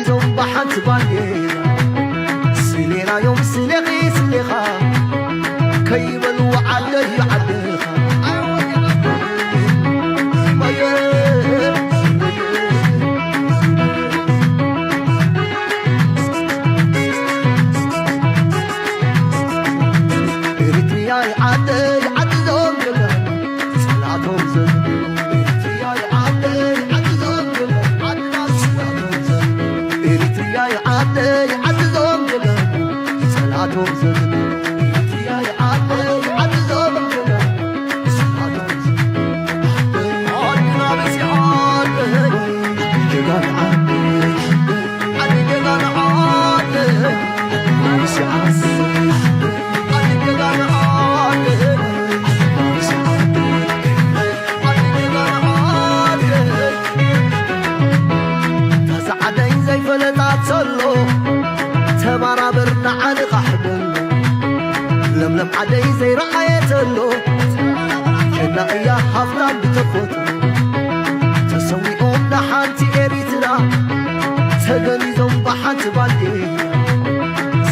ዮም ብሓንቲ ባንዴራ ስሌናዮም ስሌኺ ስሌኻ ከይበልዎ ዓደይ ዓድኻ። ኤሪትሪያይ ዓደይ ዓዲ ዞም ጀጋኑ ጸላቶም ዘንብሩ። ኤሪትሪያይ ዓደይ ዓዲ ዞም ጀጋኑ ዓድና ጸላቶም ዘንብሩ። ኤሪትሪያይ ዓደይ ዓዲ ዞም ጀጋኑ ጸላቶም ዘንብሩ። ኤሪትሪያይ ዓደይ ዓዲ ዞም ጀጋኑ ጸላቶም ዘንብሩ። ዓድና በዚሓ ዓደይ ጀጋኑ ዓደይ ዛዕደይ ዘይፈለጣ ተሎ ተባራበር ንዓንቓሕ በሎ። ለምለም ዓደይ ዘይረኣየ ተሎ ጀና እያ ሃፍታም ብተፈጥሮ። ተሰዊኦም ንሓንቲ ኤሪትራ ተገኒዞም ብሓንቲ ባንዴራ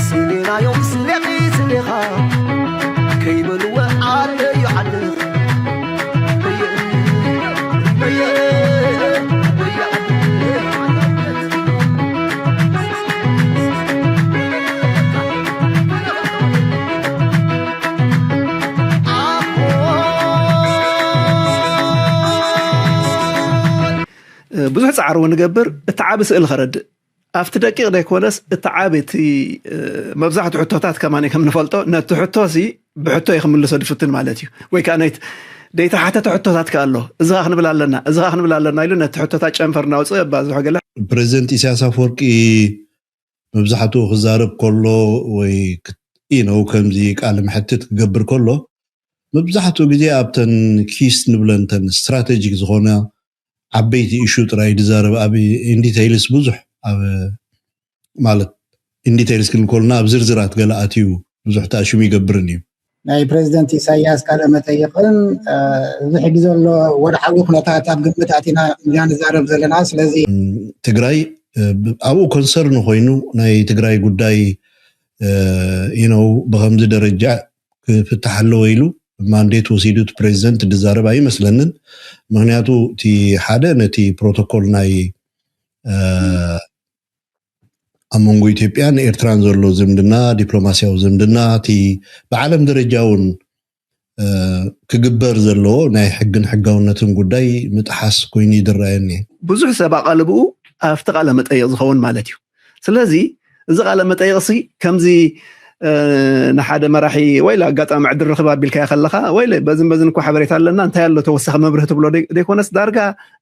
ስሌናዮም ስሌኺ ስሌኻ ከይበልወ ዓደዩ ዓደኻ። ብዙሕ ፃዕሪ እውን ንገብር፣ እቲ ዓቢ ስእሊ ከረድእ ኣብቲ ደቂቕ ዘይኮነስ እቲ ዓቢ እቲ መብዛሕትኡ ሕቶታት ከማን ከም ንፈልጦ ነቲ ሕቶ ሲ ብሕቶ እዩ ክምልሶ ድፍትን ማለት እዩ። ወይ ከዓ ናይቲ ደይተሓተተ ሕቶታት ከ ኣሎ፣ እዚ ከዓ ክንብል ኣለና፣ እዚ ከዓ ክንብል ኣለና ኢሉ ነቲ ሕቶታት ጨንፈር እናውፅእ የባዝሖ። ገለ ፕሬዚደንት ኢሳያስ ኣፈወርቂ መብዛሕትኡ ክዛረብ ከሎ ወይ you know ከምዚ ቃለ መሕትት ክገብር ከሎ መብዛሕትኡ ግዜ ኣብተን ኪስ ንብለን ተን ስትራቴጂክ ዝኾነ ዓበይቲ ኢሹ ጥራይ ዝዛረብ ኣብ ኢንዲቴይልስ ብዙሕ ኣብ ማለት ኢንዲቴይልስ ክንብል ከለና ኣብ ዝርዝራት ገለ ኣትዩ ብዙሕ ተኣሽሙ ይገብርን እዩ። ናይ ፕሬዚደንት ኢሳያስ ቃለ መጠይቕን እዚ ሕጂ ዘሎ ወድዓዊ ኩነታት ኣብ ግምት ኣቲና ኢና ንዛረብ ዘለና። ስለዚ ትግራይ ኣብኡ ኮንሰርን ኮይኑ ናይ ትግራይ ጉዳይ you know ብከምዚ ደረጃ ክፍታሕ ኣለዎ ኢሉ ማንዴት ወሲዱ እቲ ፕሬዚደንት ዝዛረብ ኣይመስለንን። ምክንያቱ እቲ ሓደ ነቲ ፕሮቶኮል ናይ ኣብ መንጎ ኢትዮጵያን ኤርትራን ዘሎ ዝምድና፣ ዲፕሎማሲያዊ ዝምድና፣ እቲ ብዓለም ደረጃ እውን ክግበር ዘለዎ ናይ ሕግን ሕጋውነትን ጉዳይ ምጥሓስ ኮይኑ ይድረኣየኒ። ብዙሕ ሰብ ኣቓልብኡ ኣብቲ ቃለ መጠይቕ ዝኸውን ማለት እዩ። ስለዚ እዚ ቃለ መጠይቕ ሲ ከምዚ ንሓደ መራሒ ወይ ኣጋጣሚ ዕድል ረኽብ ኣቢልካዮ ከለኻ ወይ በዝን በዝን እኮ ሓበሬታ ኣለና እንታይ ኣሎ ተወሳኺ መብርህ ትብሎ ዘይኮነስ ዳርጋ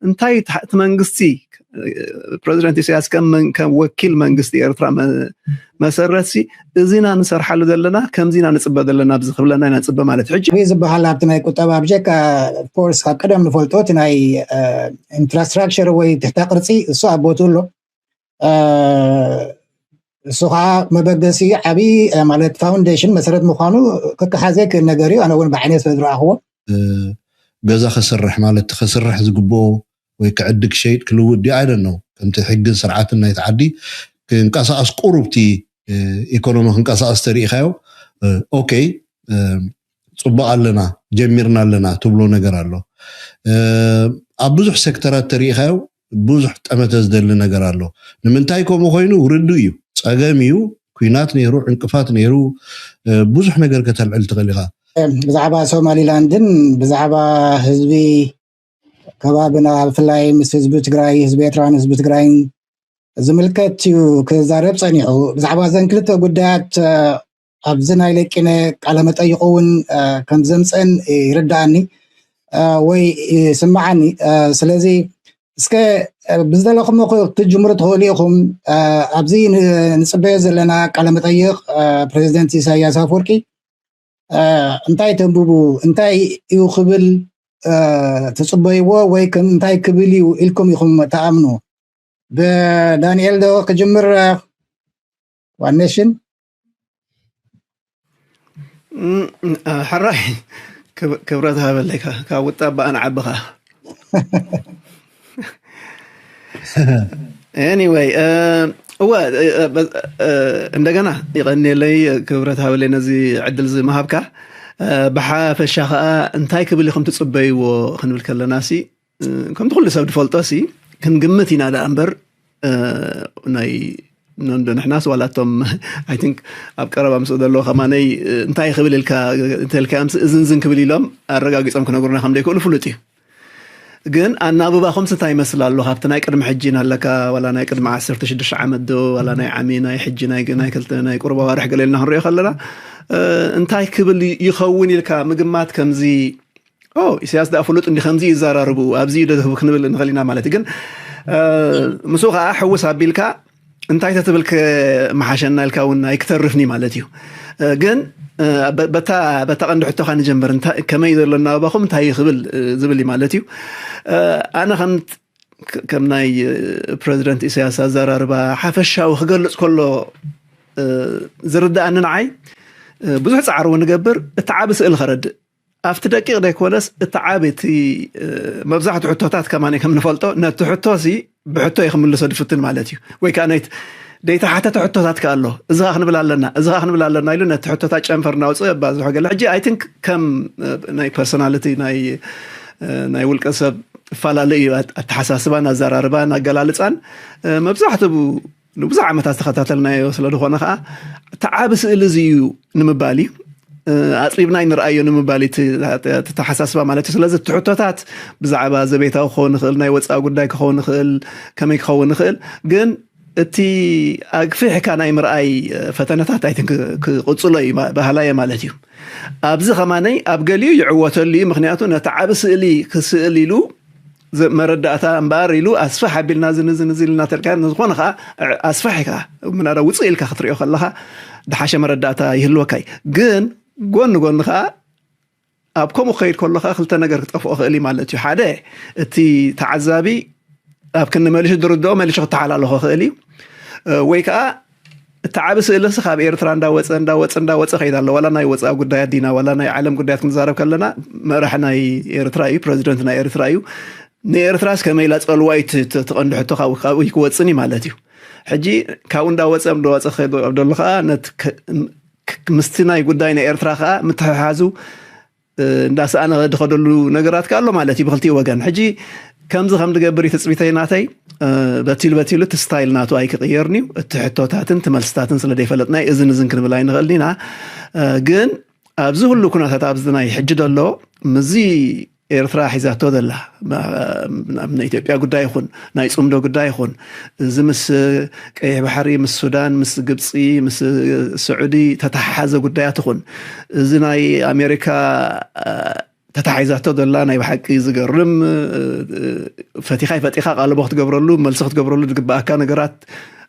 እንታይ እቲ መንግስቲ ፕረዚደንት ኢሳያስ ከም ወኪል መንግስቲ ኤርትራ መሰረት ሲ እዚና ንሰርሓሉ ዘለና ከምዚና ንፅበ ዘለና ኣብዚ ክብለና ኢና ንፅበ ማለት እዩ። ሕጂ ዝበሃል ኣብቲ ናይ ቁጠባ ብጀካ ኮርስ ካብ ቀደም ንፈልጦ እቲ ናይ ኢንፍራስትራክቸር ወይ ትሕተ ቅርፂ እሱ ኣብ ቦቱ ኣሎ። እሱ ከዓ መበገሲ ዓብዪ ማለት ፋውንዴሽን መሰረት ምዃኑ ክከሓዘ ይክእል ነገር እዩ። ኣነ እውን ብዓይነ ስለ ዝረኣኽዎ ገዛ ከስርሕ ማለት ከስርሕ ዝግብኦ ወይ ክዕድግ ሸይጥ ክልውጥ ድዩ ኣይደን ነው ከምቲ ሕግን ስርዓትን ናይቲ ዓዲ ክንቀሳቀስ ቁሩብቲ ኢኮኖሚ ክንቀሳቀስ ተሪኢኻዮ ኦኬ ፅቡቅ ኣለና ጀሚርና ኣለና ትብሎ ነገር ኣሎ። ኣብ ብዙሕ ሴክተራት ተሪኢኻዮ ብዙሕ ጠመተ ዝደሊ ነገር ኣሎ። ንምንታይ ከምኡ ኮይኑ ርዱእ እዩ። ፀገም እዩ። ኩናት ነይሩ፣ ዕንቅፋት ነይሩ፣ ብዙሕ ነገር ከተልዕል ትኽእል ኢኻ። ብዛዕባ ሶማሊላንድን ብዛዕባ ህዝቢ ከባብና ብፍላይ ምስ ህዝቢ ትግራይ ህዝቢ ኤርትራን ህዝቢ ትግራይን ዝምልከት እዩ ክዛረብ ጸኒሑ። ብዛዕባ እዘን ክልተ ጉዳያት ኣብዚ ናይ ለቂነ ቃለ መጠይቁ እውን ከም ዘምፀን ይርዳኣኒ ወይ ይስምዓኒ። ስለዚ እስከ ብዝደለኹም ክትጅምሩ ትኽእሉ ኢኹም። ኣብዚ ንፅበዮ ዘለና ቃለ መጠይቅ ፕሬዚደንት ኢሳያስ ኣፈወርቂ እንታይ ተንብቡ እንታይ እዩ ክብል ትፅበይዎ ወይ እንታይ ክብል እዩ ኢልኩም ኢኹም ትኣምኑ? ብዳንኤል ዶ ክጅምር? ዋን ኔሽን ሕራይ ክብረት ሃበለይ ካብ ውጣ በኣን ዓብኻ። Anyway እወ፣ እ፣ እ፣ በ-፣ እ፣ እንደገና ይቐንየለይ፣ ክብረት ሃበለይ ነዚ ዕድል እዚ ምሃብካ። እ፣ ብሓፈሻ ኸኣ እንታይ ክብል ኢኹም ትጽበይዎ ክንብል ከለና ሲ፣ እ፣ ከምቲ ኩሉ ሰብ ዝፈልጦ ሲ፣ ክንግምት ኢና ደኣ እምበር፣ እ፣ ናይ ነንዶ ንሕናስ ዋላ እቶም፣ I think፣ ኣብ ቀረባ ምስኡ ዘለዉ ከማነይ፣ እ፣ እንታይ ክብል ኢልካ እንተልካዮም ሲ፣ እዝን ዝን ክብል ኢሎም ኣረጋጊጾም ክነግሩና ከም ዘይክእሉ ፍሉጥ እዩ። ግን ኣናብባኹም እንታይ ይመስል ኣሎ? ካብቲ ናይ ቅድሚ ሕጂ ናለካ፣ ዋላ ናይ ቅድሚ ዓሰርተ ሽዱሽተ ዓመት ዶ፣ ዋላ ናይ ዓሚ፣ ናይ ሕጂ፣ ናይ፣ ናይ ክልተ፣ ናይ ቁሩብ ኣዋርሕ ገለ ኢልና ክንሪኦ ከለና፣ እ፣ እንታይ ክብል ይኸውን ኢልካ ምግማት ከምዚ፣ ኦ፣ ኢሳያስ ደኣ ፍሉጥ እንዲ ከምዚ ይዘራርቡ፣ ኣብዚ እዩ ደህቡ ክንብል ንኽእል ኢና ማለት እዩ። ግን፣ እ፣ ምስኡ ከዓ ሕውስ ኣቢልካ እንታይ ተትብል ከ መሓሸና ኢልካ እውን ኣይክተርፍኒ ማለት እዩ። እ፣ ግን፣ እ፣ በ-፣ በታ፣ በታ ቀንዲ ሕቶኻ ንጀምር። እንታ-፣ ከመይ ዘሎ ኣናብባኹም እንታይ እዩ ክብል፣ እ፣ ዝብል እዩ ማለት እዩ። እ፣ ኣነ ከም፣ ከ-፣ ከም ናይ፣ እ፣ ፕረዚደንት ኢሳያስ ኣዘራርባ ሓፈሻዊ ክገልጽ ከሎ፣ እ፣ ዝርድኣኒ ንዓይ፣ እ፣ ብዙሕ ጻዕሪ እውን ንገብር፣ እቲ ዓቢ ስእሊ ከረድእ። ኣብቲ ደቂቕ ዘይኮነስ እቲ ዓቢ፣ እቲ፣ እ፣ መብዛሕትኡ ሕቶታት ከማን ከም ንፈልጦ፣ ነቲ ሕቶ ሲ ብሕቶ እዩ ክምልሶ ዝፍትን ማለት እዩ። ወይ ከኣ ናይቲ ዘይተሓተተ ሕቶታት ከኣ ኣሎ። እዚ ኸኣ ክንብል ኣለና፣ እዚ ኸኣ ክንብል ኣለና ኢሉ ነቲ ሕቶታት ጨንፈር እናውፅኡ የባዝሖ ገለ። ሕጂ፣ I think፣ ከም፣ እ፣ ናይ ፐርሶናሊቲ፣ ናይ፣ እ፣ ናይ ውልቀ ሰብ እፈላለዩ እዩ። ኣት-፣ ኣተሓሳስባን ኣዘራርባን ኣገላልፃን፣ እ፣ መብዛሕትኡ ንብዙሕ ዓመታት ዝተኸታተልናዮ ስለ ዝኾነ ኸኣ፣ እቲ ዓቢ ስእሊ እዚ እዩ ንምባል እዩ። እ፣ ኣጽቢብና ኣይንርኣዮ ንምባል እዩ እቲ፣ እቲ ኣተሓሳስባ ማለት እዩ። ስለዚ እቲ ሕቶታት ብዛዕባ ዘቤታዊ ክኸውን ይኽእል፣ ናይ ወጻኢ ጉዳይ ክኸውን ይኽእል፣ ከመይ ክኸውን ይኽእል፣ ግን እቲ ኣግፊሕካ ናይ ምርኣይ፣ እ፣ ፈተነታት፣ I think፣ ክቕጽሎ እዩ ማ-፣ በሃላይ እየ ማለት እዩ። ኣብዚ ኸማነይ ኣብ ገሊኡ ይዕወተሉ እዩ፣ ምኽንያቱ ነቲ ዓቢ ስእሊ ክስእል ኢሉ ዘ-፣ መረዳእታ እምበኣር ኢሉ ኣስፍሕ ኣቢልና ዝን ዝን ዝን ኢልና ተልካ፣ ንዝኾነ ኸኣ ዕ-፣ ኣስፍሕ ኢልካ ምናዳ ውፅእ ኢልካ ክትሪኦ ከለኻ ድሓሸ መረዳእታ ይህልወካ እዩ። ግን ጎኒ ጎኒ ኸኣ ኣብ ከምኡ ክኸይድ ከሎ ኸኣ ክልተ ነገር ክጠፍኦ ክእል እዩ ማለት እዩ። ሓደ፣ እቲ ተዓዛቢ ኣብ ክንዲ መሊሹ ዝርድኦ መሊሹ ክተሓላለኾ ክእል እዩ። እ፣ ወይ ከኣ እቲ ዓቢ ስእሊ ሲ ካብ ኤርትራ እንዳወጸ፣ እንዳወጸ፣ እንዳወጸ ከይድ ኣሎ። ዋላ ናይ ወጻኢ ጉዳያት ዲና፣ ዋላ ናይ ዓለም ጉዳያት ክንዛረብ ከለና፣ መራሕ ናይ ኤርትራ እዩ፣ ፕረዚደንት ናይ ኤርትራ እዩ። ንኤርትራስ ከመይ ኢላ ጸልዋ እዩ ት-፣ ት-፣ ትቐንዲ ሕቶ ካብ-፣ ካብኡ ክወጽን እዩ ማለት እዩ። ሕጂ ካብኡ እንዳወጸ፣ እንዳወጸ ክኸይድ ኣብ ደሎ ከኣ፣ ነት-፣ ክ-፣ ክ-፣ ምስቲ ናይ ጉዳይ ናይ ኤርትራ ከኣ ምትሕሓዙ፣ እ፣ እንዳሰኣነ ዝኸደሉ ነገራት ከኣ ኣሎ ማለት እዩ ብክልቲኡ ወገን። ሕጂ ከምዚ ከም ዝገብር እዩ ትጽቢተይ ናተይ፣ እ፣ በቲሉ በቲሉ እቲ ስታይል ናቱ ኣይክቕየርን እዩ። እቲ ሕቶታትን እቲ መልስታትን ስለ ዘይፈለጥናይ እዝን እዝን ክንብል ኣይንኽእልን ኢና። እ፣ ግን ኣብዚ ኩሉ ኩነታት ኣብዚ ናይ ሕጂ ዘሎ ምስዚ ኤርትራ ሒዛቶ ዘላ፣ ማ-፣ ኣብ ናይ ኢትዮጵያ ጉዳይ ይኹን፣ ናይ ጽምዶ ጉዳይ ይኹን፣ እዚ ምስ ቀይሕ ባሕሪ፣ ምስ ሱዳን፣ ምስ ግብጺ፣ ምስ ስዑዲ ተተሓሓዘ ጉዳያት ይኹን፣ እዚ ናይ ኣሜሪካ፣ አ፣ ተታሒዛቶ ዘላ ናይ ብሓቂ ዝገርም፣ እ፣ እ፣ ፈቲኻ ይፈጢኻ ቃለቦ ክትገብረሉ፣ መልሲ ክትገብረሉ ዝግበኣካ ነገራት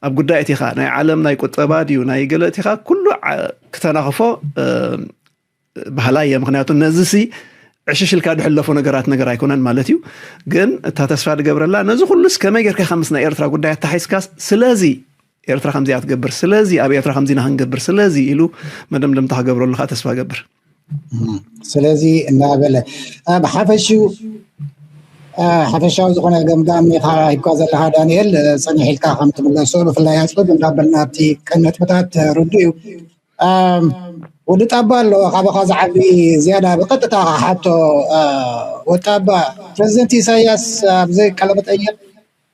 ኣብ ጉዳይ እቲኻ፣ ናይ ዓለም፣ ናይ ቁጠባ ድዩ፣ ናይ ገለ እቲኻ፣ ኩሉ ዓ-፣ ክተናኽፎ፣ እ፣ ባህላ እየ። ምኽንያቱ ነዚ ሲ ዕሽሽ ኢልካ ድሕለፎ ነገራት ነገር ኣይኮነን ማለት እዩ። ግን እታ ተስፋ ድገብረላ ነዚ ኩሉስ ከመይ ጌርካ ኢኻ ምስ ናይ ኤርትራ ጉዳይ ኣተሓይዝካስ፣ ስለዚ ኤርትራ ከምዚኣ ትገብር፣ ስለዚ ኣብ ኤርትራ ከምዚ ኢና ክንገብር፣ ስለዚ ኢሉ መደምደምታ ክገብረሉ ከዓ ተስፋ ገብር። እም፣ ስለዚ እናበለ፣ አ፣ ብሓፈሽኡ፣ አ፣ ሓፈሻዊ ዝኾነ ገምጋም ኢኻ ሂብካ ዘለኻ ዳንኤል፣ ጸኒሕ ኢልካ ከም ትምለሶ ብፍላይ ኣጽብብ እንዳበልና ኣብቲ ቀን ነጥብታት ርዱእ እዩ። ኣም፣ ወዲ ጣባ ኣሎ፣ ካባኻ ዝዓቢ ዝያዳ ብቐጥታ ክሓቶ፣ አ፣ ወዲ ጣባ፣ ፕረዚደንት ኢሳያስ ኣብዚ ቃለ መጠይቕ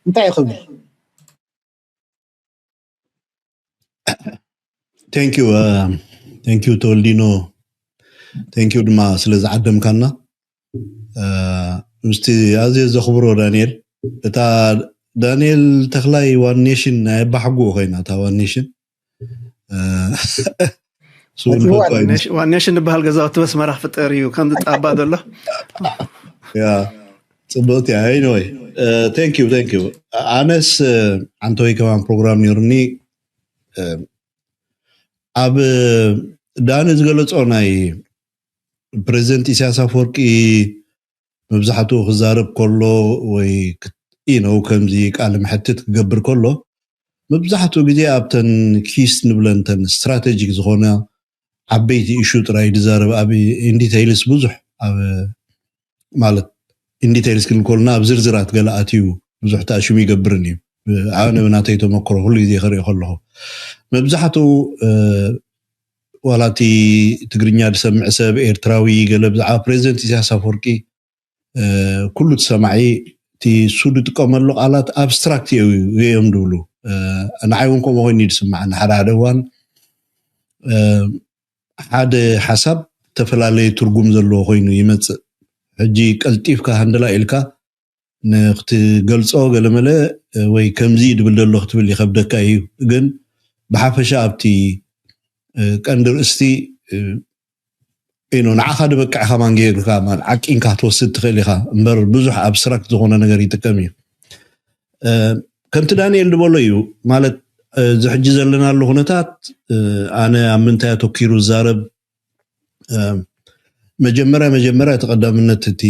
እንታይ እዩ ክብል? Thank you, uh, thank you ተወልዲኖ፣ thank you ድማ ስለ ዝዓደምካና። እ፣ ምስቲ ኣዝየ ዘኽብሮ ዳንኤል፣ እታ ዳንኤል ተኽላይ ዋን ኔሽን ናይ ኣባሓጎኡ ኮይና፣ እታ ዋን ኔሽን፣ እ፣ ስሙ ንፈትዋ ዋን ኔሽን። ኔሽ-፣ ዋን ኔሽን ዝበሃል ገዛውቲ በስመራ ክፍጠር እዩ፣ ከምዚ ጣባ ዘሎ። ያ፣ ጽብቕቲ እያ። Anyway፣ እ፣ thank you፣ thank you። ኣነስ፣ እ፣ ዓንተወይ ከማን ፕሮግራም ነይሩኒ፣ እ፣ ኣብ ዳኒ ዝገለጾ ናይ ፕረዚደንት ኢሳያስ ኣፈወርቂ መብዛሕትኡ ክዛረብ ከሎ ወይ ክት-፣ you know፣ ከምዚ ቃለ መሕትት ክገብር ከሎ መብዛሕትኡ ግዜ ኣብተን ኪስ ንብለን ተን ስትራቴጂክ ዝኾነ ዓበይቲ ኢሹ ጥራይ ድዛረብ ኣብ ኢንዲቴይልስ ብዙሕ ኣብ ማለት ኢንዲቴይልስ ክንብል ከሎና ኣብ ዝርዝራት ገለ ኣትዩ ብዙሕ ተኣሽሙ ይገብርን እዩ። ኣነ ብናተይ ተመክሮ ኩሉ ግዜ ክርኢ ከለኹ መብዛሕትኡ ዋላ እቲ ትግርኛ ዝሰምዕ ሰብ ኤርትራዊ ገለ ብዛዕባ ፕሬዚደንት ኢሳያስ ኣፈወርቂ ኩሉ እቲ ሰማዒ እቲ እሱ ዝጥቀመሉ ቃላት ኣብስትራክት እዮም ዝብሉ። ንዓይ እውን ከምኡ ኮይኑ ዝስማዓኒ ሓደ ሓደ እዋን ሓደ ሓሳብ ዝተፈላለየ ትርጉም ዘለዎ ኮይኑ ይመፅእ። ሕጂ ቀልጢፍካ ሃንደላ ኢልካ ንክትገልፆ ገለመለ ወይ ከምዚ ድብል ዘሎ ክትብል ይከብደካ እዩ። ግን ብሓፈሻ ኣብቲ ቀንዲ ርእስቲ ኢኖ ንዓኻ ድበቅዕ ከማን ገይርካ ዓቂንካ ክትወስድ ትኽእል ኢኻ እምበር ብዙሕ ኣብስትራክት ዝኾነ ነገር ይጥቀም እዩ። ከምቲ ዳንኤል ዝበሎ እዩ ማለት እዚ ሕጂ ዘለናሉ ኩነታት ኣነ ኣብ ምንታይ ኣተኪሩ ዝዛረብ መጀመርያ መጀመርያ እቲ ቀዳምነት እቲ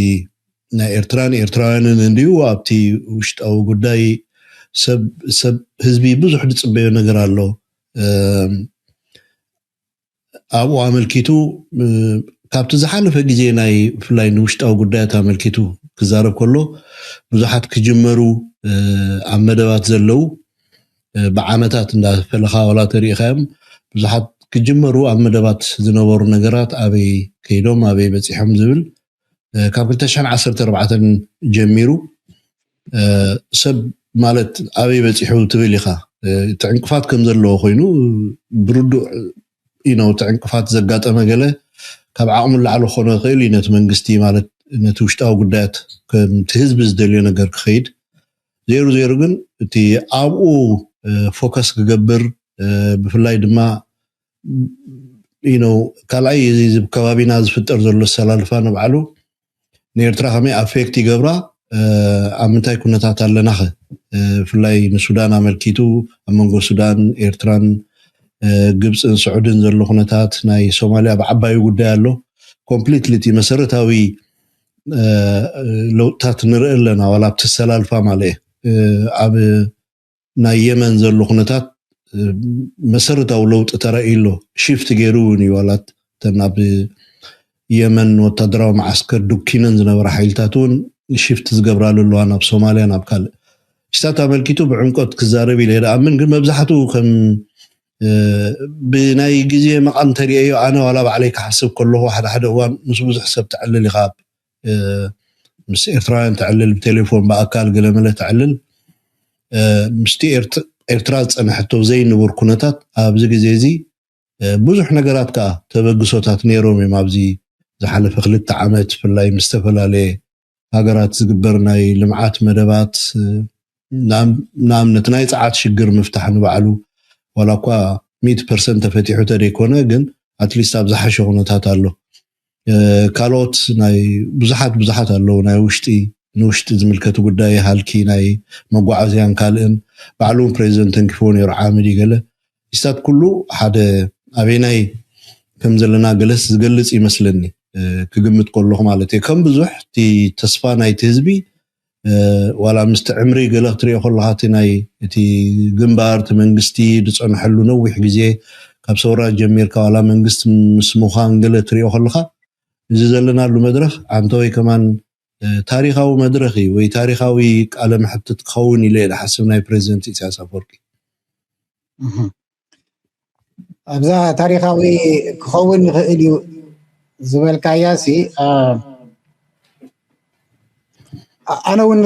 ናይ ኤርትራን ኤርትራውያንን እንድዩ ኣብቲ ውሽጣዊ ጉዳይ ሰብ ሰብ ህዝቢ ብዙሕ ዝፅበዮ ነገር ኣሎ። ኣብኡ ኣመልኪቱ ካብቲ ዝሓለፈ ግዜ ናይ ብፍላይ ንውሽጣዊ ጉዳያት ኣመልኪቱ ክዛረብ ከሎ ብዙሓት ክጅመሩ ኣብ መደባት ዘለዉ ብዓመታት እንዳፈለኻ ዋላ ተሪኢኻዮም ብዙሓት ክጅመሩ ኣብ መደባት ዝነበሩ ነገራት ኣበይ ከይዶም ኣበይ በፂሖም ዝብል ካብ ክልተ ሽሕን ዓሰርተ ኣርባዕተን ጀሚሩ ሰብ ማለት ኣበይ በፂሑ ትብል ኢኻ። እቲ ዕንቅፋት ከም ዘለዎ ኮይኑ ብርዱእ ኢኖ እቲ ዕንቅፋት ዘጋጠመ ገለ ካብ ዓቕሙ ላዕሊ ክኾነ ይኽእል እዩ ነቲ መንግስቲ ማለት ነቲ ውሽጣዊ ጉዳያት ከምቲ ህዝቢ ዝደልዮ ነገር ክኸይድ ዘይሩ ዘይሩ ግን እቲ ኣብኡ ፎከስ ክገብር ብፍላይ ድማ you know ካልኣይ እዚ ከባቢና ዝፍጠር ዘሎ ኣሰላልፋ ንባዕሉ ንኤርትራ ከመይ ኣፌክት ይገብራ ኣብ ምንታይ ኩነታት ኣለናኸ ብፍላይ ንሱዳን ኣመልኪቱ ኣብ መንጎ ሱዳን ኤርትራን ግብፅን ስዑድን ዘሎ ኩነታት ናይ ሶማልያ ብዓባዩ ጉዳይ ኣሎ ኮምፕሊትሊ እቲ መሰረታዊ ለውጥታት ንርኢ ኣለና ዋላ ኣብቲ ኣሰላልፋ ማለት ኣብ ናይ የመን ዘሎ ኩነታት መሰረታዊ ለውጢ ተራእዩ ኣሎ ሽፍት ገይሩ እውን እዩ ዋላት ተን ኣብ የመን ወታደራዊ መዓስከር ዱኪነን ዝነበራ ሓይልታት እውን ሽፍት ዝገብራሉ ኣለዋ ናብ ሶማልያ ናብ ካልእ ሽታት ኣመልኪቱ ብዕምቆት ክዛረብ ኢለ ይኣምን ግን መብዛሕትኡ ከም ብናይ ግዜ መቓን ተሪአዮ ኣነ ዋላ ባዕለይ ክሓስብ ከለኹ ሓደ ሓደ እዋን ምስ ብዙሕ ሰብ ትዕልል ኢኻ ምስ ኤርትራውያን ትዕልል ብቴሌፎን ብኣካል ገለመለ ትዕልል ምስቲ ኤርትራ ዝፀንሐቶ ዘይንቡር ኩነታት ኣብዚ ግዜ እዚ ብዙሕ ነገራት ከዓ ተበግሶታት ነይሮም እዮም ኣብዚ ዝሓለፈ ክልተ ዓመት ብፍላይ ምስ ዝተፈላለየ ሃገራት ዝግበር ናይ ልምዓት መደባት ንኣብነት ናይ ፀዓት ሽግር ምፍታሕ ንባዕሉ ዋላ እኳ ሚእቲ ፐርሰንት ተፈቲሑ ተደይኮነ ግን ኣትሊስት ኣብ ዝሓሸ ኩነታት ኣሎ ካልኦት ናይ ብዙሓት ብዙሓት ኣለዉ ናይ ውሽጢ ንውሽጢ ዝምልከቱ ጉዳይ ሃልኪ ናይ መጓዓዝያን ካልእን ባዕሉ እውን ፕሬዚደንት ተንኪፍዎ ነይሩ ዓምድ እዩ ገለ ስታት ኩሉ ሓደ ኣበይናይ ከም ዘለና ገለስ ዝገልፅ ይመስለኒ ክግምት ከለኹ ማለት እዩ ከም ብዙሕ እቲ ተስፋ ናይቲ ህዝቢ ዋላ ምስቲ ዕምሪ ገለ ክትሪኦ ከለካ እቲ ናይ እቲ ግንባር እቲ መንግስቲ ዝፀንሐሉ ነዊሕ ግዜ ካብ ሰውራ ጀሚርካ ዋላ መንግስቲ ምስ ምዃን ገለ ትሪኦ ከለካ እዚ ዘለናሉ መድረክ ኣንተወይ ከማን ታሪካዊ መድረክ እዩ ወይ ታሪካዊ ቃለ መሕትት ክኸውን ኢለ እየ ዝሓስብ ናይ ፕሬዚደንት ኢሳያስ ኣፈወርቂ ኣብዛ ታሪካዊ ክኸውን ይኽእል እዩ ዝበልካያ ሲ ኣነ እውን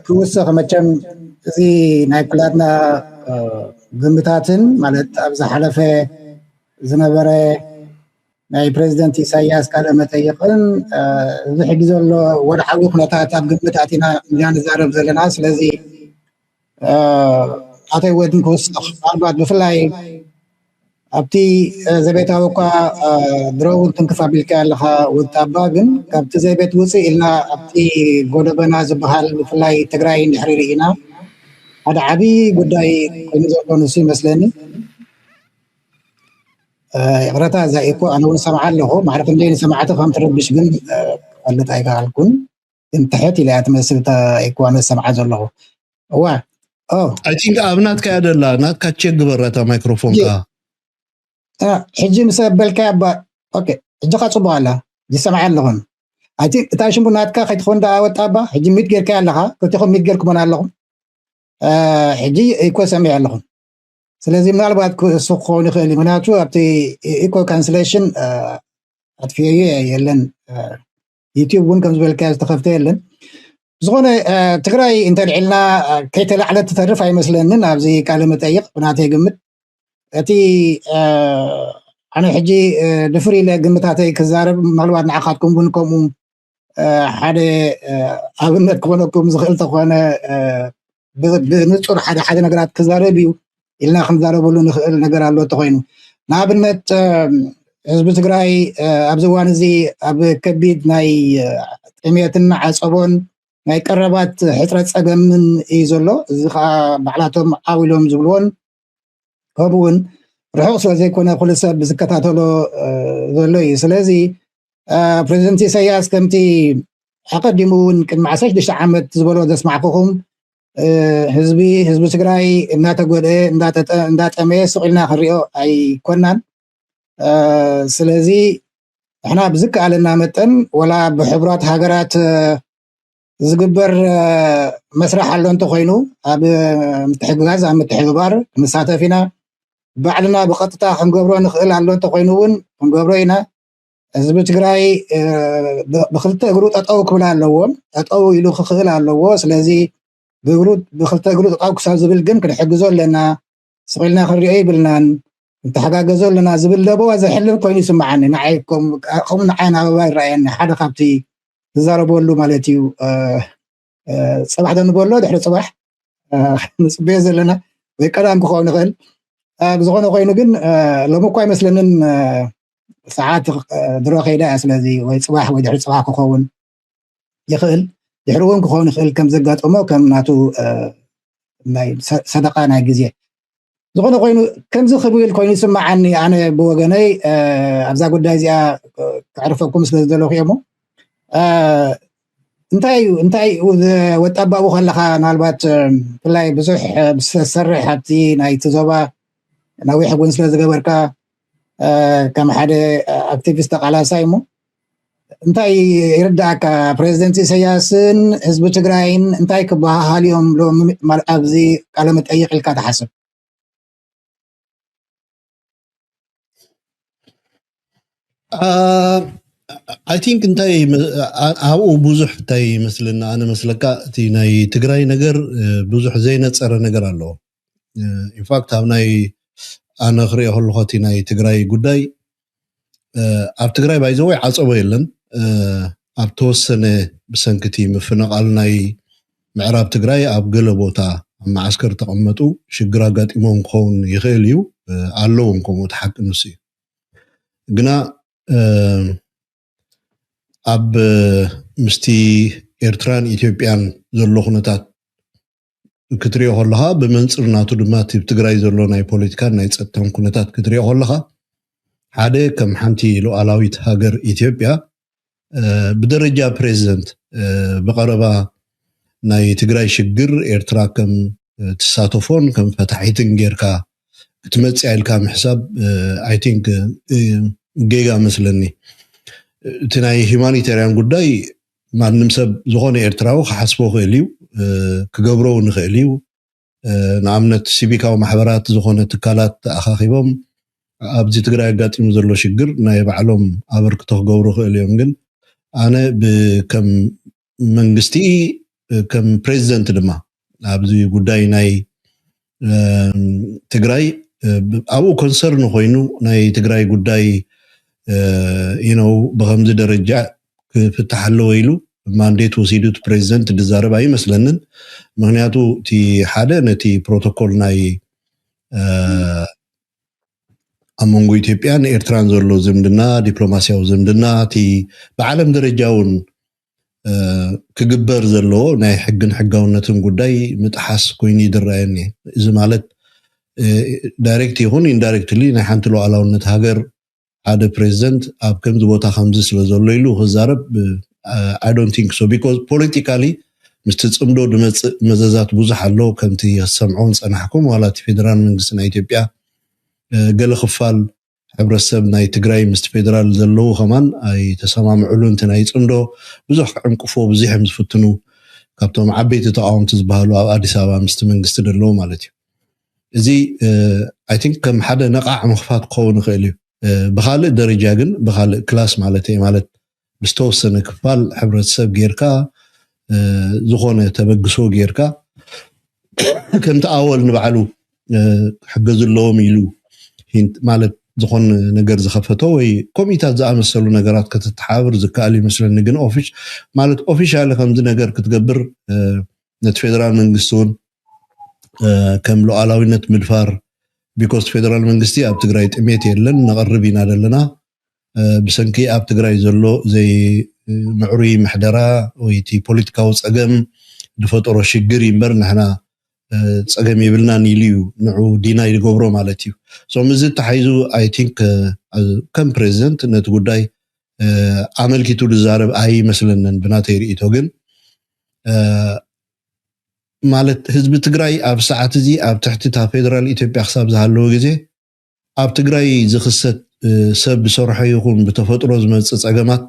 ክውስኽ መቸም እዚ ናይ ኩላትና ግምታትን ማለት ኣብ ዝሓለፈ ዝነበረ ናይ ፕሬዚደንት ኢሳያስ ቃለ መጠይቅን እዚ ሕጂ ዘሎ ወድዓዊ ኩነታት ኣብ ግምት ኣቲና ኢና ንዛረብ ዘለና ስለዚ ኣተይ ወድን ክውስኽ ምናልባት ብፍላይ ኣብቲ ዘቤታዊ እኳ ድሮ እውን ትንክፍ ኣቢልካ ኣለካ ወጣባ ግን ካብቲ ዘቤት ውፅእ ኢልና ኣብቲ ጎደበና ዝበሃል ብፍላይ ትግራይ እንድሕሪ ርኢና ሓደ ዓብዪ ጉዳይ ኮይኑ ዘሎ ንሱ ይመስለኒ ይቅረታ እዛ እኮ ኣነ እውን ሰምዓ ኣለኹ ማዕረ ክንደይ ንሰማዕቲ ከም ትረብሽ ግን ክፈልጥ ኣይከኣልኩን ግን ትሕት ኢለ እያ ትመስል እታ እኮ ኣነ ሰምዓ ዘለኹ እዋ I think ኣብ ናትካ እያ ደላ ናትካ ቸክ ግበራ እታ ማይክሮፎንካ ሕጂ ምስ በልካ እባ ኦኬ ሕጂ ካ ፅቡቅ ኣላ ይሰምዓ ኣለኹን I think እታ ሽሙ ናትካ ከይትኾን ዳ ወጣ እባ ሕጂ ሚት ጌርካ ኣለኻ ክልቲኹም ሚት ጌርኩሞን ኣለኹም ሕጂ ኢኮ ሰሚዐ ኣለኹ። ስለዚ ምናልባት እሱ ክኸውን ይኽእል እዩ። ምክንያቱ ኣብቲ ኢኮ ካንስሌሽን ኣጥፍዮ የለን፣ ዩቲዩብ እውን ከም ዝበልካ ዝተኸፍተ የለን። ዝኾነ ትግራይ እንተልዒልና ከይተላዕለት ትተርፍ ኣይመስለንን። ኣብዚ ቃለ መጠይቕ ብናተይ ግምት እቲ ኣነ ሕጂ ድፍር ኢለ ግምታተይ ክዛረብ፣ ምናልባት ንዓኻትኩም እውን ከምኡ ሓደ ኣብነት ክኾነኩም ዝኽእል ተኾነ፣ ብንፁር ሓደ ሓደ ነገራት ክዛረብ እዩ ኢልና ክንዛረበሉ ንኽእል ነገር ኣሎ እንተኾይኑ፣ ንኣብነት ህዝቢ ትግራይ ኣብዚ እዋን እዚ ኣብ ከቢድ ናይ ጥሜትን ዓፀቦን ናይ ቀረባት ሕፅረት ፀገምን እዩ ዘሎ። እዚ ከዓ ባዕላቶም ዓው ኢሎም ዝብልዎን ከምኡ እውን ርሑቕ ስለ ዘይኮነ ኩሉ ሰብ ዝከታተሎ ዘሎ እዩ። ስለዚ ፕሬዚደንት ኢሳያስ ከምቲ ኣቐዲሙ እውን ቅድሚ ዓሰርተ ሽዱሽተ ዓመት ዝበሎ ዘስማዕኩኹም ህዝቢ ህዝቢ ትግራይ እናተጎድአ እንዳጠመየ ስቕ ኢልና ክንሪኦ ኣይኮናን። ስለዚ ንሕና ብዝከኣለና መጠን ወላ ብሕቡራት ሃገራት ዝግበር መስርሕ ኣሎ እንተኾይኑ ኣብ ምትሕግጋዝ ኣብ ምትሕብባር ክንሳተፍ ኢና። ባዕልና ብቐጥታ ክንገብሮ ንኽእል ኣሎ እንተኾይኑ እውን ክንገብሮ ኢና። ህዝቢ ትግራይ ብክልተ እግሩ ጠጠው ክብል ኣለዎ። ጠጠው ኢሉ ክኽእል ኣለዎ። ስለዚ ብእግሩ ብክልተ እግሩ ጠጠው ክሳብ ዝብል ግን ክንሕግዞ ኣለና። ስቕ ኢልና ክንሪኦ ይብልናን፣ ንተሓጋገዞ ኣለና ዝብል ለበዋ ዘሕልፍ ኮይኑ ይስምዓኒ። ንዓይ ከም ንዓይ ኣበባ ይረኣየኒ ሓደ ካብቲ ዝዛረበሉ ማለት እዩ። ፅባሕ ዶ ንበሎ ድሕሪ ፅባሕ ንፅበዮ ዘለና ወይ ቀዳም ክኸውን ይኽእል። ብዝኾነ ኮይኑ ግን ሎሚ እኳ ኣይመስለንን፣ ሰዓት ድሮ ከይዳ እያ። ስለዚ ወይ ፅባሕ ወይ ድሕሪ ፅባሕ ክኸውን ይኽእል፣ ድሕሪ እውን ክኸውን ይኽእል ከም ዘጋጠሞ ከም ናቱ ናይ ሰደቃ ናይ ግዜ ዝኾነ ኮይኑ ከምዚ ክብል ኮይኑ ይስምዓኒ። ኣነ ብወገነይ ኣብዛ ጉዳይ እዚኣ ከዕርፈኩም ስለ ዝደለኹ እየ እሞ እንታይ እዩ እንታይ እዩ ወጣባኡ ከለኻ ምናልባት ብፍላይ ብዙሕ ብዝሰርሕ ኣብቲ ናይቲ ዞባ ነዊሕ እውን ስለ ዝገበርካ ከም ሓደ ኣክቲቪስት ተቃላሳይ እሞ እንታይ ይርዳእካ? ፕሬዚደንት ኢሳያስን ህዝቢ ትግራይን እንታይ ክበሃሃል እዮም ሎሚ ማለት ኣብዚ ቃለ መጠይቕ ኢልካ ትሓስብ? I think እንታይ ኣብኡ ብዙሕ እንታይ ይመስለና ኣነ መስለካ እቲ ናይ ትግራይ ነገር ብዙሕ ዘይነፀረ ነገር ኣለዎ። ኢንፋክት ኣብ ናይ ኣነ ክሪኦ ከለኹ እቲ ናይ ትግራይ ጉዳይ ኣብ ትግራይ ባይዘወይ ዓፀቦ የለን። ኣብ ተወሰነ ብሰንክቲ ምፍንቓል ናይ ምዕራብ ትግራይ ኣብ ገለ ቦታ ኣብ መዓስከር ተቐመጡ ሽግር ኣጋጢሞም ክኸውን ይኽእል እዩ። ኣለዎም ከምኡ እቲ ሓቂ ንሱ እዩ። ግና ኣብ ምስቲ ኤርትራን ኢትዮጵያን ዘሎ ኩነታት ክትሪኦ ከለኻ ብመንፅር ናቱ ድማ እቲ ትግራይ ዘሎ ናይ ፖለቲካን ናይ ፀጥታን ኩነታት ክትሪኦ ከለኻ ሓደ ከም ሓንቲ ሉዓላዊት ሃገር ኢትዮጵያ ብደረጃ ፕሬዚደንት ብቀረባ ናይ ትግራይ ሽግር ኤርትራ ከም ትሳተፎን ከም ፈታሒትን ጌርካ ክትመፅእ ኢልካ ምሕሳብ I think ጌጋ መስለኒ። እቲ ናይ ሂማኒታርያን ጉዳይ ማንም ሰብ ዝኾነ ኤርትራዊ ክሓስቦ ክእል እዩ፣ ክገብሮ እውን ይኽእል እዩ። ንኣብነት ሲቪካዊ ማሕበራት ዝኾነ ትካላት ተኣኻኺቦም ኣብዚ ትግራይ ኣጋጢሙ ዘሎ ሽግር ናይ ባዕሎም ኣበርክቶ ክገብሩ ክእል እዮም። ግን ኣነ ከም መንግስቲ ከም ፕሬዚደንት ድማ ኣብዚ ጉዳይ ናይ ትግራይ ኣብኡ ኮንሰርን ኮይኑ ናይ ትግራይ ጉዳይ you know ብከምዚ ደረጃ ክፍታሕ ኣለዎ ኢሉ ማንዴት ወሲዱ እቲ ፕሬዚደንት ዝዛረብ ኣይመስለንን። ምክንያቱ እቲ ሓደ ነቲ ፕሮቶኮል ናይ ኣብ መንጎ ኢትዮጵያን ኤርትራን ዘሎ ዝምድና ዲፕሎማሲያዊ ዝምድና እቲ ብዓለም ደረጃ እውን ክግበር ዘለዎ ናይ ሕግን ሕጋውነትን ጉዳይ ምጥሓስ ኮይኑ ይድረኣየኒ። እዚ ማለት ዳይሬክት ይኹን ኢንዳይሬክትሊ ናይ ሓንቲ ሉዓላውነት ሃገር ሓደ ፕሬዚደንት ኣብ ከምዚ ቦታ ከምዚ ስለ ዘሎ ኢሉ ክዛረብ I don't think so because ፖለቲካሊ ምስቲ ፅምዶ ዝመፅእ መዘዛት ብዙሕ ኣሎ። ከምቲ ዝሰምዖ ዝፀናሕኩም ዋላ እቲ ፌደራል መንግስቲ ናይ ኢትዮጵያ ገለ ክፋል ሕብረተሰብ ናይ ትግራይ ምስቲ ፌደራል ዘለዉ ከማን ኣይተሰማምዕሉን። እቲ ናይ ፅምዶ ብዙሕ ክዕንቅፍዎ ብዙሕ እዮም ዝፍትኑ። ካብቶም ዓበይቲ ተቃወምቲ ዝበሃሉ ኣብ ኣዲስ ኣበባ ምስቲ መንግስቲ ደለዉ ማለት እዩ። እዚ I think ከም ሓደ ነቃዕ ምኽፋት ክኸውን ይኽእል እዩ። ብካልእ ደረጃ ግን፣ ብካልእ ክላስ ማለት እየ፣ ማለት ብዝተወሰነ ክፋል ሕብረተሰብ ጌርካ፣ ዝኾነ ተበግሶ ጌርካ፣ ከምቲ ኣወል ንባዕሉ ክሕገዙ ኣለዎም ኢሉ ማለት ዝኾነ ነገር ዝኸፈቶ ወይ ኮሚታት ዝኣመሰሉ ነገራት ከተተሓብር ዝከኣል ይመስለኒ። ግን ኦፊሽ ማለት ኦፊሻሊ ከምዚ ነገር ክትገብር ነቲ ፌደራል መንግስቲ እውን ከም ሉዓላዊነት ምድፋር፣ ቢኮዝ ፌደራል መንግስቲ ኣብ ትግራይ ጥሜት የለን፣ ነቕርብ ኢና ዘለና። ብሰንኪ ኣብ ትግራይ ዘሎ ዘይምዕሩይ ምሕደራ ወይ እቲ ፖለቲካዊ ፀገም ዝፈጠሮ ሽግር እዩ እምበር ንሕና ፀገም የብልናን ኢሉ እዩ ንዑ ዲናይ ዝገብሮ ማለት እዩ። ሶ ምስዚ ተሓይዙ I think ከም ፕሬዚደንት ነቲ ጉዳይ ኣመልኪቱ ዝዛረብ ኣይመስለንን ብናተይ ርእይቶ። ግን ማለት ህዝቢ ትግራይ ኣብ ሰዓት እዚ ኣብ ትሕቲ እታ ፌደራል ኢትዮጵያ ክሳብ ዝሃለወ ግዜ ኣብ ትግራይ ዝኽሰት ሰብ ብሰርሖ ይኹን ብተፈጥሮ ዝመፅእ ፀገማት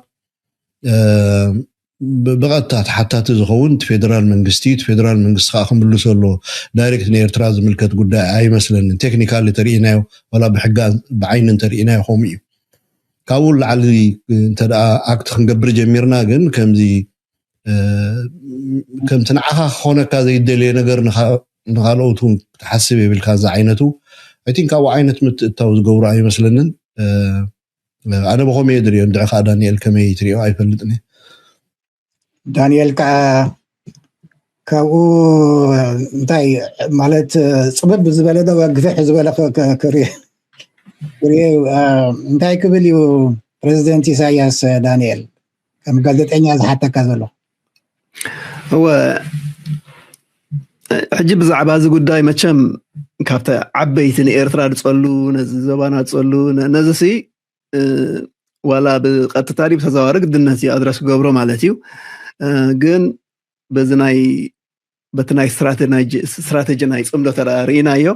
ብቐጥታ ተሓታቲ ዝኸውን እቲ ፌደራል መንግስቲ፣ እቲ ፌደራል መንግስቲ ከዓ ክምልሶ ኣለዎ። ዳይሬክት ንኤርትራ ዝምልከት ጉዳይ ኣይመስለንን። ቴክኒካሊ ተርእናዮ ዋላ ብሕጊ ብዓይኒ እንተርእናዮ ከምኡ እዩ። ካብኡ ንላዕሊ እንተ ኣክት ክንገብር ጀሚርና ግን ከምዚ ከምቲ ንዓኻ ክኾነካ ዘይደልየ ነገር ንኻልኦት እውን ክትሓስብ የብልካ። እዚ ዓይነቱ I think ካብኡ ዓይነት ምትእትታው ዝገብሩ ኣይመስለንን። ኣነ ብኸመይ እየ ዝሪኦ፣ እንድዒ ከዓ ዳንኤል ከመይ ትሪኦ ኣይፈልጥን እየ። ዳንኤል ከዓ ካብኡ እንታይ ማለት ፅብብ ዝበለ ዶ ግፍሕ ዝበለ ክርኢ እንታይ ክብል እዩ ፕሬዚደንት ኢሳያስ? ዳንኤል ከም ጋዜጠኛ ዝሓተካ ዘሎ። እወ፣ ሕጂ ብዛዕባ እዚ ጉዳይ መቸም ካብቲ ዓበይቲ ንኤርትራ ዝፀሉ፣ ነዚ ዘባና ዝፀሉ፣ ነዚ ሲ ዋላ ብቀጥታ ድዩ ብተዘዋዋሪ ግድነት እዩ ኣድረስ ክገብሮ ማለት እዩ። ግን በዚ ናይ በቲ ናይ ስትራቴጂ ናይ ፅምዶ ተዳ ርኢናዮ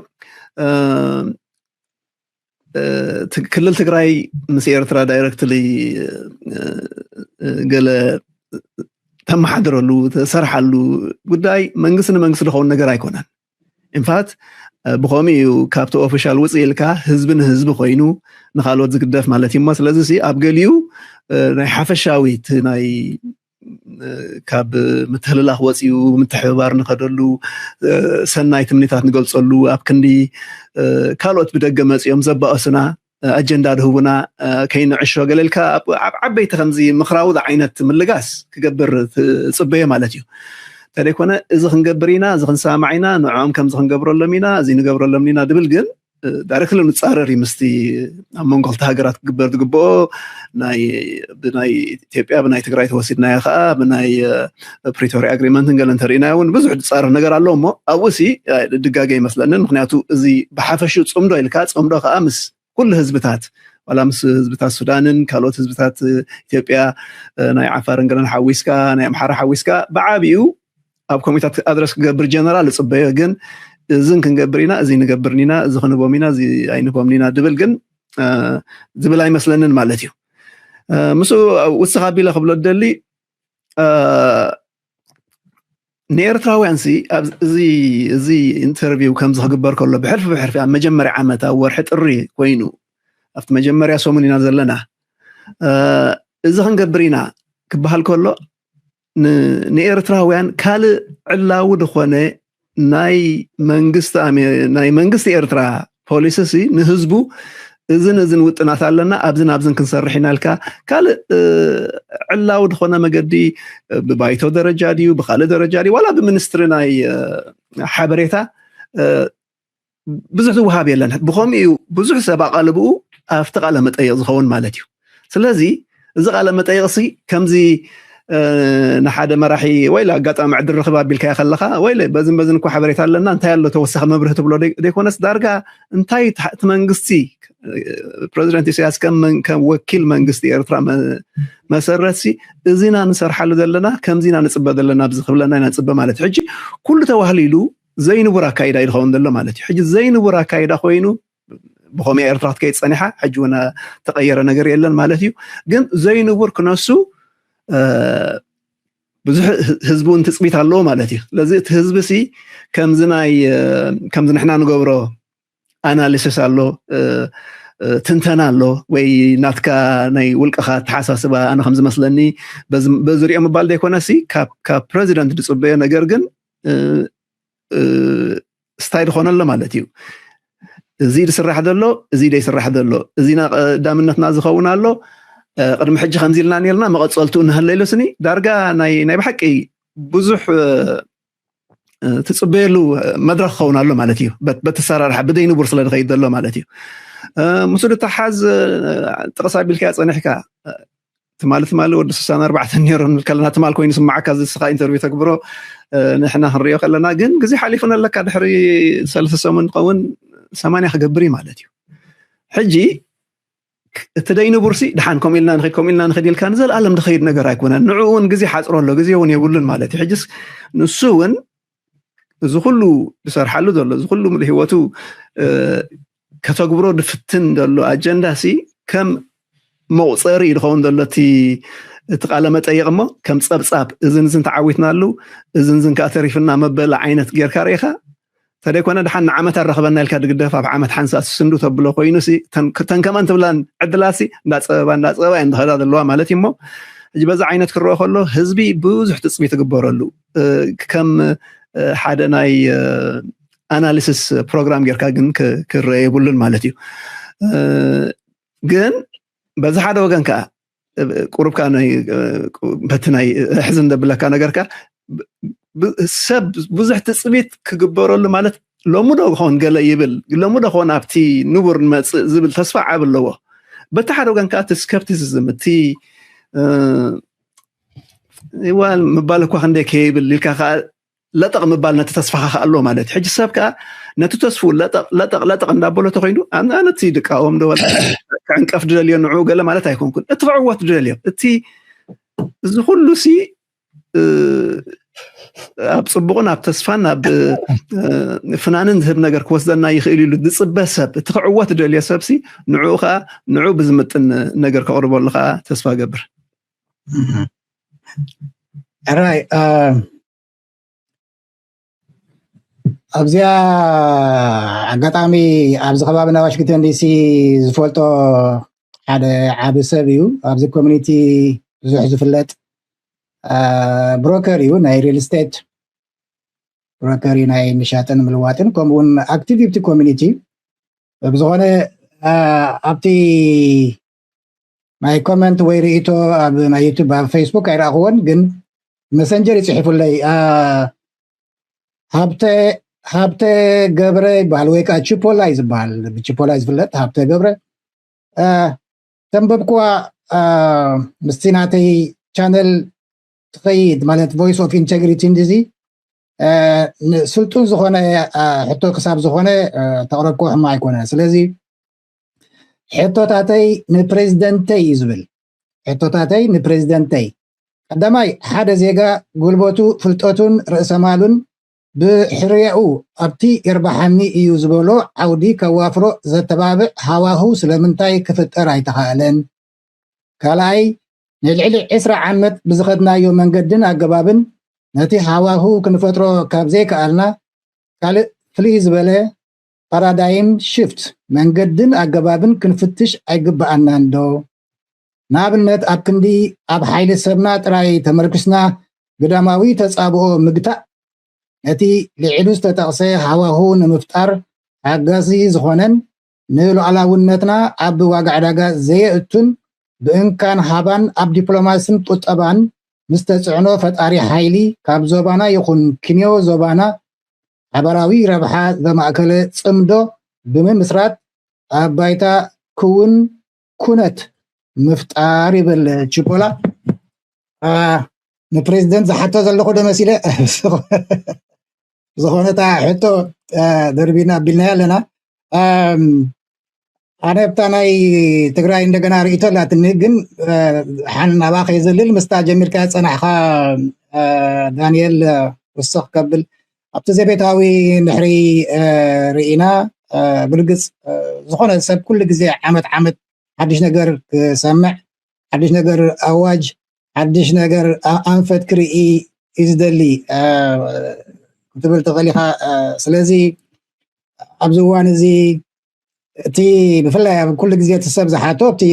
ክልል ትግራይ ምስ ኤርትራ ዳይረክትሊ ገለ ተመሓድረሉ ተሰርሓሉ ጉዳይ መንግስቲ ንመንግስቲ ዝኸውን ነገር ኣይኮነን። ኢንፋት ብኸምኡ እዩ ካብቲ ኦፊሻል ውፅእ ኢልካ ህዝቢ ንህዝቢ ኮይኑ ንካልኦት ዝግደፍ ማለት እዩ። ስለዚ ኣብ ገሊኡ ናይ ሓፈሻዊ ናይ ካብ ምትህልላኽ ወፂኡ ምትሕብባር ንኸደሉ ሰናይ ትምኒታት ንገልፀሉ ኣብ ክንዲ ካልኦት ብደገ መፂኦም ዘባእሱና ኣጀንዳ ድህቡና ከይንዕሾ ገለልካ ኣብ ዓበይቲ ከምዚ ምኽራዊ ዓይነት ምልጋስ ክገብር ትፅበዮ ማለት እዩ። እንተደይኮነ እዚ ክንገብር ኢና፣ እዚ ክንሰማማዕ ኢና፣ ንዕኦም ከምዚ ክንገብረሎም ኢና፣ እዚ ንገብረሎም ኢና ድብል ግን ዳይሬክትሊ ንፃረር እዩ ምስቲ ኣብ መንጎ ክልተ ሃገራት ክግበር ዝግብኦ ብናይ ኢትዮጵያ ብናይ ትግራይ ተወሲድናዮ ከዓ ብናይ ፕሪቶሪያ ኣግሪመንትን ገለ እንተርኢናዮ እውን ብዙሕ ዝፃረር ነገር ኣሎ። እሞ ኣብኡ ሲ ድጋገ ይመስለንን። ምክንያቱ እዚ ብሓፈሽኡ ፅምዶ ኢልካ ፅምዶ ከዓ ምስ ኩሉ ህዝብታት ዋላ ምስ ህዝብታት ሱዳንን ካልኦት ህዝብታት ኢትዮጵያ ናይ ዓፋርን ገለን ሓዊስካ ናይ ኣምሓራ ሓዊስካ ብዓብኡ ኣብ ኮሚታት ኣድረስ ክገብር ጀነራል እፅበዮ። ግን እዝን ክንገብር ኢና፣ እዚ ንገብርን ኢና፣ እዚ ክንቦም ኢና፣ እዚ ኣይንቦምን ኢና ድብል ግን ዝብል ኣይመስለንን ማለት እዩ። ምስ ውስኻ ቢለ ክብሎ ደሊ ንኤርትራውያን ሲ እዚ ኢንተርቪው ከምዚ ክግበር ከሎ ብሕልፊ ብሕልፊ ኣብ መጀመርያ ዓመት ኣብ ወርሒ ጥሪ ኮይኑ ኣብቲ መጀመርያ ሰሙን ኢና ዘለና። እዚ ክንገብር ኢና ክበሃል ከሎ ንኤርትራውያን ካልእ ዕላዊ ዝኾነ ናይ መንግስቲ ናይ መንግስቲ ኤርትራ ፖሊሲ ሲ ንህዝቡ እዝን እዝን ውጥናት ኣለና ኣብዝን ኣብዝን ክንሰርሕ ኢና ኢልካ ካልእ ዕላዊ ዝኾነ መገዲ ብባይቶ ደረጃ ድዩ ብካልእ ደረጃ ድዩ ዋላ ብሚኒስትሪ ናይ ሓበሬታ ብዙሕ ዝወሃብ የለን። ብኸምኡ እዩ ብዙሕ ሰብ ኣቓልብኡ ኣብቲ ቃለ መጠየቕ ዝኸውን ማለት እዩ። ስለዚ እዚ ቃለ መጠየቕ ሲ ከምዚ ንሓደ መራሒ ወይ ኣጋጣሚ ዕድል ርኽብ ኣቢልካዮ ከለኻ ወይ በዝን በዝን እኮ ሓበሬታ ኣለና እንታይ ኣሎ ተወሳኺ መብርህ ትብሎ ዘይኮነስ ዳርጋ እንታይ እቲ መንግስቲ ፕረዚደንት ኢሳያስ ከም ወኪል መንግስቲ ኤርትራ መሰረት ሲ እዚና ንሰርሓሉ ዘለና ከምዚና ንፅበ ዘለና ኣብዚ ክብለና ኢና ንፅበ ማለት ሕጂ ኩሉ ተዋህሊሉ ዘይንቡር ኣካይዳ እዩ ዝኸውን ዘሎ ማለት እዩ። ሕጂ ዘይንቡር ኣካይዳ ኮይኑ ብኸምኡ ኤርትራ ክትከይድ ፀኒሓ ሕጂ እውን ተቀየረ ነገር የለን ማለት እዩ። ግን ዘይንቡር ክነሱ ብዙሕ ህዝቢ እውን ትፅቢት ኣለዎ ማለት እዩ። ስለዚ እቲ ህዝቢ ሲ ከምዚ ናይ ከምዚ ንሕና ንገብሮ ኣናሊሲስ ኣሎ፣ ትንተና ኣሎ፣ ወይ ናትካ ናይ ውልቅኻ ኣተሓሳስባ ኣነ ከም ዝመስለኒ በዚ ሪኦ ምባል ዘይኮነ ሲ ካብ ፕረዚደንት ዝፅበዮ ነገር ግን ስታይ ዝኾነ ኣሎ ማለት እዩ። እዚ ዝስራሕ ዘሎ፣ እዚ ደይስራሕ ዘሎ፣ እዚ ቀዳምነትና ዝኸውን ኣሎ። ቅድሚ ሕጂ ከምዚ ኢልና ነርና፣ መቐፀልቱ እንህለይሉ ስኒ ዳርጋ ናይ ብሓቂ ብዙሕ ትፅበየሉ መድረክ ክኸውን ኣሎ ማለት እዩ። በተሰራርሓ ብደይ ንቡር ስለ ዝኸይድ ዘሎ ማለት እዩ። ምስኡ ዝተሓዝ ጥቕስ ኣቢልካ ፀኒሕካ ትማሊ ትማሊ ወዲ ስሳን ኣርባዕተን ነይሮም ከለና ትማል ኮይኑ ስማዓካ ዝስኻ ኢንተርቪው ተግብሮ ንሕና ክንሪኦ ከለና ግን ግዜ ሓሊፉ ነለካ ድሕሪ ሰለስተ ሰሙን ከውን ሰማንያ ክገብር እዩ ማለት እዩ። ሕጂ እቲ ደይንቡርሲ ድሓን ከምኡ ኢልና ንኸድ ከምኡ ኢልና ንኸድ ኢልካ ንዘለኣለም ዝኸይድ ነገር ኣይኮነን። ንዕኡ እውን ግዜ ሓፅሮ ኣሎ፣ ግዜ እውን የብሉን ማለት እዩ። ሕጅስ ንሱ እውን እዚ ኩሉ ዝሰርሓሉ ዘሎ እዚ ኩሉ ምሉእ ህይወቱ ከተግብሮ ድፍትን ዘሎ ኣጀንዳ ሲ ከም መቁፀሪ እዩ ዝኸውን ዘሎ እቲ እቲ ቃለ መጠይቕ እሞ ከም ፀብፃብ እዝን እዝን ተዓዊትናሉ እዝን እዝን ከዓ ተሪፍና መበል ዓይነት ጌርካ ርኢኻ ተደይኮነ ድሓን ንዓመት ኣረኽበና ኢልካ ድግደፍ ኣብ ዓመት ሓንሳእ ስንዱ ተብሎ ኮይኑ ሲ ተንከመን ትብላን ዕድላት ሲ እንዳፀበባ እንዳፀበባ እየን ዝኸዳ ዘለዋ ማለት እዩ እሞ ሕጂ በዛ ዓይነት ክረኦ ከሎ ህዝቢ ብዙሕ ትፅቢት ትግበረሉ ከም ሓደ ናይ ኣናሊሲስ ፕሮግራም ጌርካ ግን ክረአ የብሉን ማለት እዩ። ግን በዚ ሓደ ወገን ከዓ ቁሩብካ በቲ ናይ ሕዝን ዘብለካ ነገርካ ሰብ ብዙሕ ትፅቢት ክግበረሉ ማለት ሎሚ ዶ ክኸውን ገለ ይብል ሎሚ ዶ ክኸውን ኣብቲ ንቡር ንመፅእ ዝብል ተስፋ ዓብ ኣለዎ። በቲ ሓደ ወገን ከዓ እቲ ስከፕቲሲዝም እቲ ዋ ምባል እኳ ክንደይ ከይብል ኢልካ ከዓ ለጠቕ ምባል ነቲ ተስፋኻ ከኣሎ ማለት እዩ። ሕጂ ሰብ ከዓ ነቲ ተስፉ ለጠቕ ለጠቕ ለጠቕ እንዳበሎ ተኮይኑ ኣነ ነቲ ድቃወም ዶ ክዕንቀፍ ድደልዮ ንዑ ገለ ማለት ኣይኮንኩን። እቲ ክዕወት ድደልዮ እቲ እዚ ኩሉ ሲ ኣብ ፅቡቕን ኣብ ተስፋን ኣብ ፍናንን ዝህብ ነገር ክወስደና ይኽእል ኢሉ ዝፅበ ሰብ እቲ ክዕወት ደልዮ ሰብ ሲ ንዕኡ ከዓ ንዑ ብዝምጥን ነገር ከቕርበሉ ከዓ ተስፋ ገብር። ሕራይ ኣብዚኣ ኣጋጣሚ ኣብዚ ከባቢ ናይ ዋሽንግተን ዲሲ ዝፈልጦ ሓደ ዓቢ ሰብ እዩ። ኣብዚ ኮሚኒቲ ብዙሕ ዝፍለጥ ብሮከር እዩ፣ ናይ ሪል ስቴት ብሮከር እዩ፣ ናይ ምሻጥን ምልዋጥን ከምኡውን ኣክቲቪቲ ኮሚኒቲ ብዝኾነ ኣብቲ ናይ ኮመንት ወይ ርእቶ ኣብ ናይ ዩቱብ ኣብ ፌስቡክ ኣይረኣኽዎን፣ ግን መሰንጀር ይፅሒፉለይ። ሃብተ ሃብተ ገብረ ይበሃል ወይ ከዓ ቺፖላ እዩ ዝበሃል፣ ብቺፖላ እዩ ዝፍለጥ ሃብተ ገብረ። ተንበብኩዋ ምስቲ ናተይ ቻነል ትኸይድ ማለት ቮይስ ኦፍ ኢንቴግሪቲ እንዲዚ ስልጡን ዝኾነ ሕቶ ክሳብ ዝኾነ ተቕረብኮ ሕማ ኣይኮነ። ስለዚ ሕቶታተይ ንፕሬዚደንተይ እዩ ዝብል። ሕቶታተይ ንፕሬዚደንተይ፣ ቀዳማይ ሓደ ዜጋ ጉልበቱ፣ ፍልጠቱን ርእሰማሉን ብሕርያኡ ኣብቲ የርባሓኒ እዩ ዝበሎ ዓውዲ ከዋፍሮ ዘተባብዕ ሃዋህው ስለምንታይ ክፍጠር ኣይተኻእለን? ካልኣይ፣ ንልዕሊ ዕስራ ዓመት ብዝኸድናዮ መንገድን ኣገባብን ነቲ ሃዋህው ክንፈጥሮ ካብ ዘይከኣልና፣ ካልእ ፍልይ ዝበለ ፓራዳይም ሽፍት መንገድን ኣገባብን ክንፍትሽ ኣይግብኣናን ዶ? ንኣብነት ኣብ ክንዲ ኣብ ሓይሊ ሰብና ጥራይ ተመርኪስና ግዳማዊ ተፃብኦ ምግታእ ነቲ ልዒሉ ዝተጠቕሰ ሃዋሁ ንምፍጣር ሓጋዚ ዝኾነን ንሉዓላውነትና ኣብ ዋጋ ዕዳጋ ዘየእቱን ብእንካን ሃባን ኣብ ዲፕሎማስን ቁጠባን ምስ ተፅዕኖ ፈጣሪ ሓይሊ ካብ ዞባና ይኹን ክንዮ ዞባና ሓበራዊ ረብሓ ዘማእከለ ፅምዶ ብምምስራት ኣብ ባይታ ክውን ኩነት ምፍጣር ይብል ቺፖላ። ንፕሬዚደንት ዝሓቶ ዘለኹ ዶ መሲለ ዝኾነ እታ ሕቶ ደርቢና ኣቢልናያ ኣለና። ኣነ ኣብታ ናይ ትግራይ እንደገና ርእቶ ኣላትኒ፣ ግን ሓን ናባ ከይዘልል ምስታ ጀሚርካ ፀናሕካ ዳንኤል ውስኽ ከብል ኣብቲ ዘቤታዊ ድሕሪ ርኢና ብርግፅ ዝኾነ ሰብ ኩሉ ግዜ ዓመት ዓመት ሓድሽ ነገር ክሰምዕ ሓድሽ ነገር ኣዋጅ ሓድሽ ነገር ኣንፈት ክርኢ እዩ ዝደሊ ክትብል ትኽእል ኢኻ። ስለዚ ኣብዚ እዋን እዚ እቲ ብፍላይ ኣብ ኩሉ ግዜ እቲ ሰብ ዝሓቶ ኣብቲ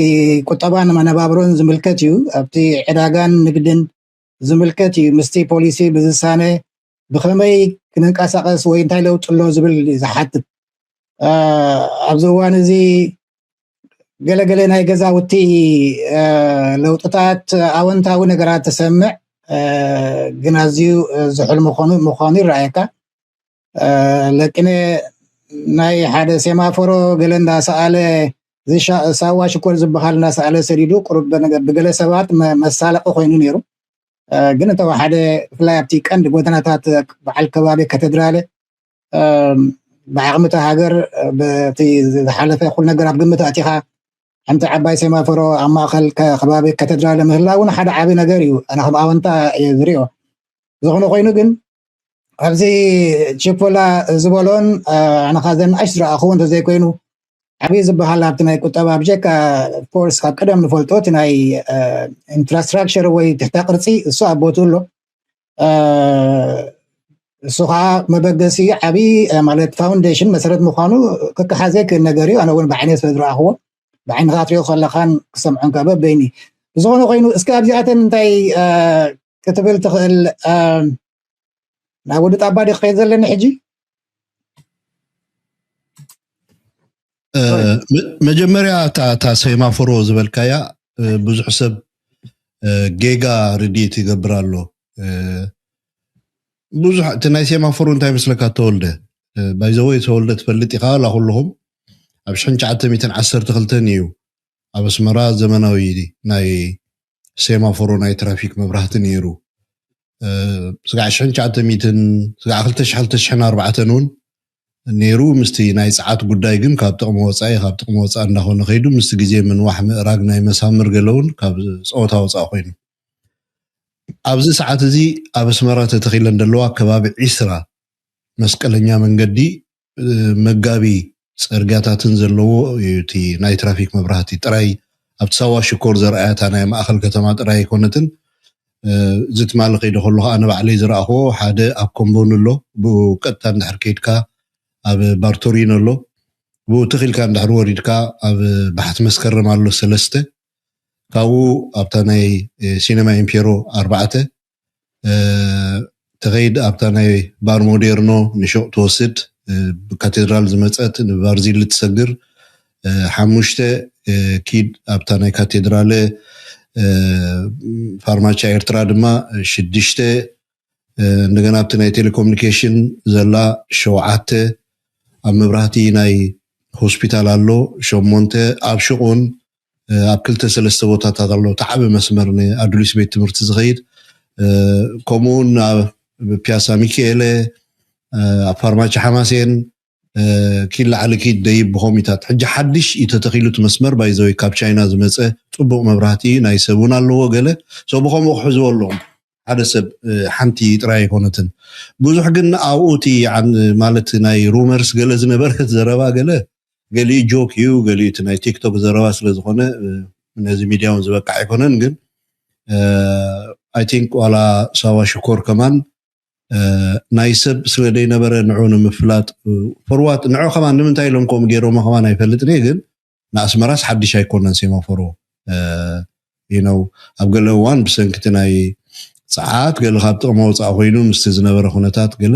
ቁጠባን መነባብሮን ዝምልከት እዩ። ኣብቲ ዕዳጋን ንግድን ዝምልከት እዩ። ምስቲ ፖሊሲ ብዝሳነ ብኸመይ ክንንቀሳቐስ ወይ እንታይ ለውጢ ኣሎ ዝብል ዝሓትት ኣብዚ እዋን እዚ ገለገለ ናይ ገዛውቲ ለውጥታት ኣወንታዊ ነገራት ተሰምዕ ግን ኣዝዩ ዝሑል ምዃኑ ይረኣየካ። ለቅነ ናይ ሓደ ሴማፎሮ ገለ እንዳሰኣለ ሳዋ ሽኮር ዝበሃል እንዳሰኣለ ሰዲዱ ቁሩብ ብገለ ሰባት መሳለቂ ኮይኑ ነይሩ። ግን እተወሓደ ብፍላይ ኣብቲ ቀንዲ ጎደናታት በዓል ከባቢ ካቴድራለ ብዓቕሚ እታ ሃገር በቲ ዝሓለፈ ኩሉ ነገር ኣብ ግምት ኣቲኻ ሓንቲ ዓባይ ሴማፎሮ ኣብ ማእኸል ከባቢ ካቴድራለ ምህላው እውን ሓደ ዓቢ ነገር እዩ። ኣነ ከም ኣወንታ እየ ዝሪኦ። ዝኾነ ኮይኑ ግን ኣብዚ ቺፖላ ዝበሎን ኣነ ካዘን ኣሽ ዝረኣኹዎ እንተዘይኮይኑ ዓብዪ ዝበሃል ኣብቲ ናይ ቁጠባ ብጀካ ፎርስ ካብ ቀደም ንፈልጦ እቲ ናይ ኢንፍራስትራክቸር ወይ ትሕተ ቅርፂ እሱ ኣብ ቦትኡ ኣሎ። እሱ ከዓ መበገሲ ዓብዪ ማለት ፋውንዴሽን መሰረት ምዃኑ ክከሓዘ ክእል ነገር እዩ። ኣነ እውን ብዓይነ ስለ ዝረኣኽዎ ብዓይንኻ ትሪኦ ከለኻን ክሰምዖን ከበብ በይኒ ብዝኾነ ኮይኑ እስኪ ኣብዚኣተን እንታይ ክትብል ትኽእል? ናብ ወዲ ጣባ ዲ ክኸይድ ዘለኒ ሕጂ መጀመርያ እታ ሴማፎሮ ዝበልካያ ብዙሕ ሰብ ጌጋ ርድኢት ይገብር ኣሎ። ብዙሕ እቲ ናይ ሴማፎሮ እንታይ መስለካ ተወልደ ባይዘወይ ተወልደ ትፈልጥ ኢኻ ላ ኩልኹም ኣብ ሽሕን ትሽዓተ ሚእትን ዓሰርተ ክልተን እዩ ኣብ ኣስመራ ዘመናዊ ናይ ሴማፎሮ ናይ ትራፊክ መብራህቲ ነይሩ። ስጋዕ ሽሕን ትሽዓተ ሚእትን ስጋዕ ክልተ ሽሕ ክልተ ሽሕን ኣርባዕተን እውን ነይሩ። ምስቲ ናይ ፀዓት ጉዳይ ግን ካብ ጥቕሚ ወፃኢ ካብ ጥቕሚ ወፃኢ እንዳኾነ ከይዱ ምስቲ ግዜ ምንዋሕ ምእራግ ናይ መሳምር ገለ እውን ካብ ፀወታ ወፃኢ ኮይኑ ኣብዚ ሰዓት እዚ ኣብ ኣስመራ ተተኺለን ዘለዋ ከባቢ ዒስራ መስቀለኛ መንገዲ መጋቢ ፅርግያታትን ዘለዎ እዩ እቲ ናይ ትራፊክ መብራህቲ ጥራይ ኣብቲ ሳዋ ሽኮር ዘርኣያታ ናይ ማእኸል ከተማ ጥራይ ኣይኮነትን። እዚ ትማሊ ከይደ ከለኹ ኣነ ባዕለይ ዝረኣኽዎ ሓደ ኣብ ኮምቦን ኣሎ ብኡ ቀጥታ እንድሕር ከይድካ ኣብ ባርቶሪን ኣሎ ብኡ ትኺልካ እንድሕር ወሪድካ ኣብ ባሕቲ መስከረም ኣሎ ሰለስተ ካብኡ ኣብታ ናይ ሲነማ ኢምፔሮ ኣርባዕተ ተኸይድ ኣብታ ናይ ባር ሞዴርኖ ንሾቕ ትወስድ ብካቴድራል ዝመፀት ንባርዚሊ ትሰግር ሓሙሽተ ኪድ ኣብታ ናይ ካቴድራለ ፋርማቻ ኤርትራ ድማ ሽድሽተ እንደገና ኣብቲ ናይ ቴሌኮሙኒኬሽን ዘላ ሸውዓተ ኣብ መብራህቲ ናይ ሆስፒታል ኣሎ ሸሞንተ ኣብ ሽቁን ኣብ ክልተ ሰለስተ ቦታታት ኣሎ እቲ ዓቢ መስመር ንኣዱሊስ ቤት ትምህርቲ ዝኸይድ ከምኡውን ፒያሳ ሚካኤለ ኣብ ፋርማቻ ሓማሴን ኪድ ላዕሊ ኪድ ደይብ ብኾሚታት ሕጂ ሓድሽ እዩ ተተኺሉ እቲ መስመር ባይዘወይ ካብ ቻይና ዝመፀ ፅቡቅ መብራህቲ ናይ ሰብ እውን ኣለዎ ገለ ሰው ብኸምኡ ክሕዝዎ ኣለዎም ሓደ ሰብ ሓንቲ ጥራይ ኣይኮነትን ብዙሕ ግን ኣብኡ እቲ ማለት ናይ ሩመርስ ገለ ዝነበረ ዘረባ ገለ ገሊኡ ጆክ እዩ ገሊኡ እቲ ናይ ቲክቶክ ዘረባ ስለዝኾነ ነዚ ሚድያ እውን ዝበቃዕ ኣይኮነን ግን I think ዋላ ሳዋ ሽኮር ከማን ናይ ሰብ ስለ ዘይነበረ ንዑ ንምፍላጥ ፈርዋት ንዑ ከማን ንምንታይ ኢሎም ከምኡ ገይሮሞ ከማን ኣይፈልጥን እየ ግን ንኣስመራስ ሓድሽ ኣይኮነን ሴማፎሮ you know ኣብ ገለ እዋን ብሰንኪ እቲ ናይ ፀዓት ገለ ካብ ጥቕሚ ወፃኢ ኮይኑ ምስቲ ዝነበረ ኩነታት ገለ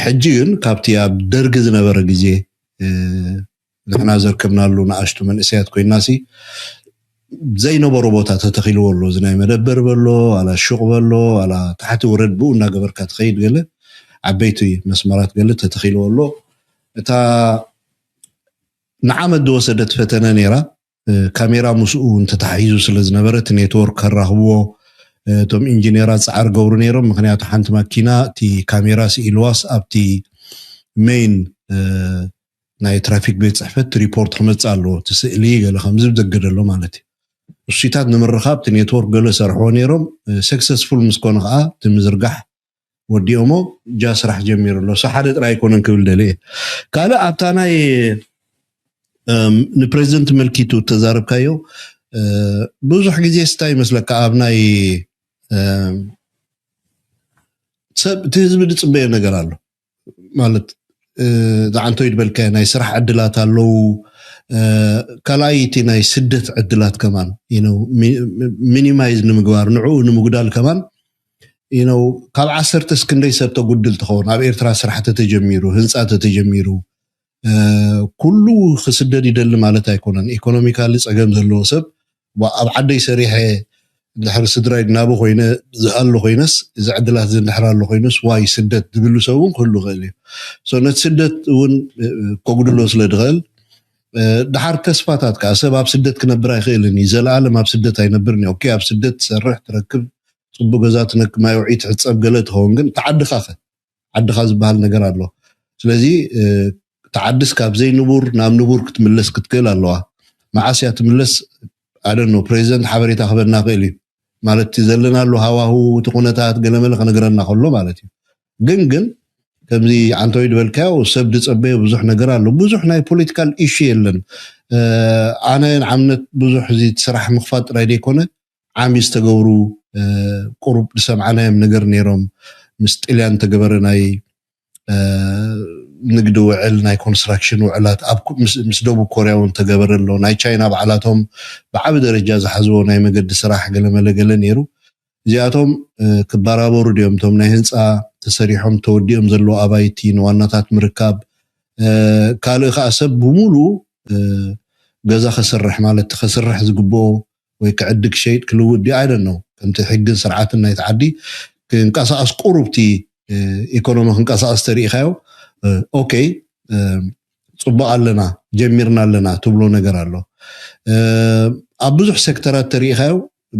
ሕጂ ግን ካብቲ ኣብ ደርጊ ዝነበረ ግዜ ንሕና ዘርከብናሉ ንኣሽቱ መንእሰያት ኮይናሲ ዘይነበሮ ቦታ ተተኺልዎ ኣሎ እዚ ናይ መደበር በሎ ዋላ ሹቕ በሎ ዋላ ታሕቲ ውረድ ብኡ እናገበርካ ትኸይድ ገለ ዓበይቲ መስመራት ገለ ተተኺልዎ ኣሎ እታ ንዓመት ዝወሰደት ፈተነ ነይራ ካሜራ ምስኡ እውን ተታሒዙ ስለ ዝነበረ እቲ ኔትወርክ ከራኽብዎ እቶም ኢንጂነራት ፃዕሪ ገብሩ ነይሮም ምክንያቱ ሓንቲ ማኪና እቲ ካሜራ ስኢልዋስ ኣብቲ ሜይን ናይ ትራፊክ ቤት ፅሕፈት ሪፖርት ክመፅእ ኣለዎ እቲ ስእሊ ገለ ከምዚ ብዘገደ ኣሎ ማለት እዩ እሱታት ንምርኻብ እቲ ኔትወርክ ገለ ሰርሕዎ ነይሮም ሰክሰስፉል ምስ ኮነ ከዓ እቲ ምዝርጋሕ ወዲኦሞ ጃ ስራሕ ጀሚሩ ኣሎ ሶ ሓደ ጥራይ ኣይኮነን ክብል ደልየ ካልእ ኣብታ ናይ ንፕሬዚደንት መልኪቱ ተዛረብካዮ ብዙሕ ግዜ ስታይ ይመስለካ ኣብ ናይ ሰብ እቲ ህዝቢ ዝፅበዮ ነገር ኣሎ ማለት ዝዓንተው ይድበልካ ናይ ስራሕ ዕድላት ኣለዉ። ካልኣይ እቲ ናይ ስደት ዕድላት ከማን ሚኒማይዝ ንምግባር ንዕኡ ንምጉዳል ከማን ካብ ዓሰርተ እስክንደይ ሰብ ተጉድል ትኸውን ኣብ ኤርትራ ስራሕ ተተጀሚሩ ህንፃ ተተጀሚሩ ኩሉ ክስደድ ይደሊ ማለት ኣይኮነን። ኢኮኖሚካሊ ፀገም ዘለዎ ሰብ ኣብ ዓደይ ሰሪሐ ድሕሪ ስድራይ ናቡ ኮይነ ዝኣሉ ኮይነስ እዚ ዕድላት እዚ እንድሕር ኣሎ ኮይኑስ ዋይ ስደት ዝብሉ ሰብ እውን ክህሉ ይኽእል እዩ። ነቲ ስደት እውን ከጉድሎ ስለ ዝኽእል ድሓር ተስፋታት ከዓ ሰብ ኣብ ስደት ክነብር ኣይኽእልን እዩ። ዘለኣለም ኣብ ስደት ኣይነብርን እዩ። ኦኬ ኣብ ስደት ትሰርሕ ትረክብ፣ ፅቡቅ ገዛ ትነክ፣ ማይ ውዒ ትሕፀብ ገለ ትኸውን፣ ግን ተዓድኻ ኸ ዓድኻ ዝበሃል ነገር ኣሎ። ስለዚ ተዓድስ ካብ ዘይንቡር ናብ ንቡር ክትምለስ ክትክእል ኣለዋ። መዓስ እያ ትምለስ ኣደኖ ፕሬዚደንት ሓበሬታ ክበና ክእል እዩ ማለት ዘለናሉ ሃዋሁ እቲ ኩነታት ገለመለ ክነግረና ከሎ ማለት እዩ። ግን ግን ከምዚ ዓንተወይ ዝበልካዮ ሰብ ዝፀበዮ ብዙሕ ነገር ኣሎ። ብዙሕ ናይ ፖለቲካል ኢሹ የለን። ኣነ ንዓምነት ብዙሕ እዚ ስራሕ ምኽፋት ጥራይ ዘይኮነ ዓሚ ዝተገብሩ ቁሩብ ዝሰምዓናዮም ነገር ነይሮም። ምስ ጥልያን ተገበረ ናይ ንግዲ ውዕል ናይ ኮንስትራክሽን ውዕላት ምስ ደቡብ ኮርያ እውን ተገበረ ኣሎ። ናይ ቻይና በዓላቶም ብዓቢ ደረጃ ዝሓዝዎ ናይ መገዲ ስራሕ ገለመለገለ ነይሩ። እዚኣቶም ክበራበሩ ድዮም እቶም ናይ ህንፃ ተሰሪሖም ተወዲኦም ዘለዎ ኣባይቲ ንዋናታት ምርካብ ካልእ ከዓ ሰብ ብሙሉ ገዛ ከሰርሕ ማለት ከስርሕ ዝግብኦ ወይ ክዕድግ ሸይጥ ክልውጥ ድዩ ኣይደን ነው ከምቲ ሕግን ስርዓትን ናይቲ ዓዲ ክንቀሳቀስ ቁሩብቲ ኢኮኖሚ ክንቀሳቀስ ተሪኢካዮ ኦኬ ፅቡቅ ኣለና ጀሚርና ኣለና ትብሎ ነገር ኣሎ። ኣብ ብዙሕ ሴክተራት ተሪኢካዮ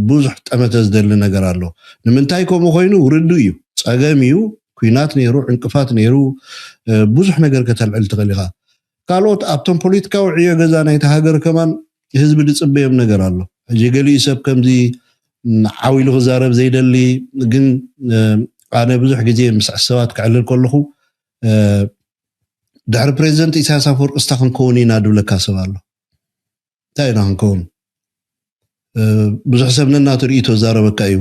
ብዙሕ ጠመተ ዝደሊ ነገር ኣሎ። ንምንታይ ከምኡ ኮይኑ ርዱ እዩ። ፀገም እዩ። ኩናት ነይሩ፣ ዕንቅፋት ነይሩ፣ ብዙሕ ነገር ከተልዕል ትኽእል ኢኻ። ካልኦት ኣብቶም ፖለቲካዊ ዕዮ ገዛ ናይቲ ሃገር ከማን ህዝቢ ዝፅበዮም ነገር ኣሎ። ሕጂ ገሊኡ ሰብ ከምዚ ዓው ኢሉ ክዛረብ ዘይደሊ ግን ኣነ ብዙሕ ግዜ ምስ ሰባት ክዕልል ከለኹ ድሕሪ ፕሬዚደንት ኢሳያስ ኣፈወርቂ ስታ ክንከውን ኢና ድብለካ ሰብ ኣሎ። እንታይ ኢና ክንከውን? ብዙሕ ሰብ ነናቱ ርእይቶ ዛረበካ እዩ።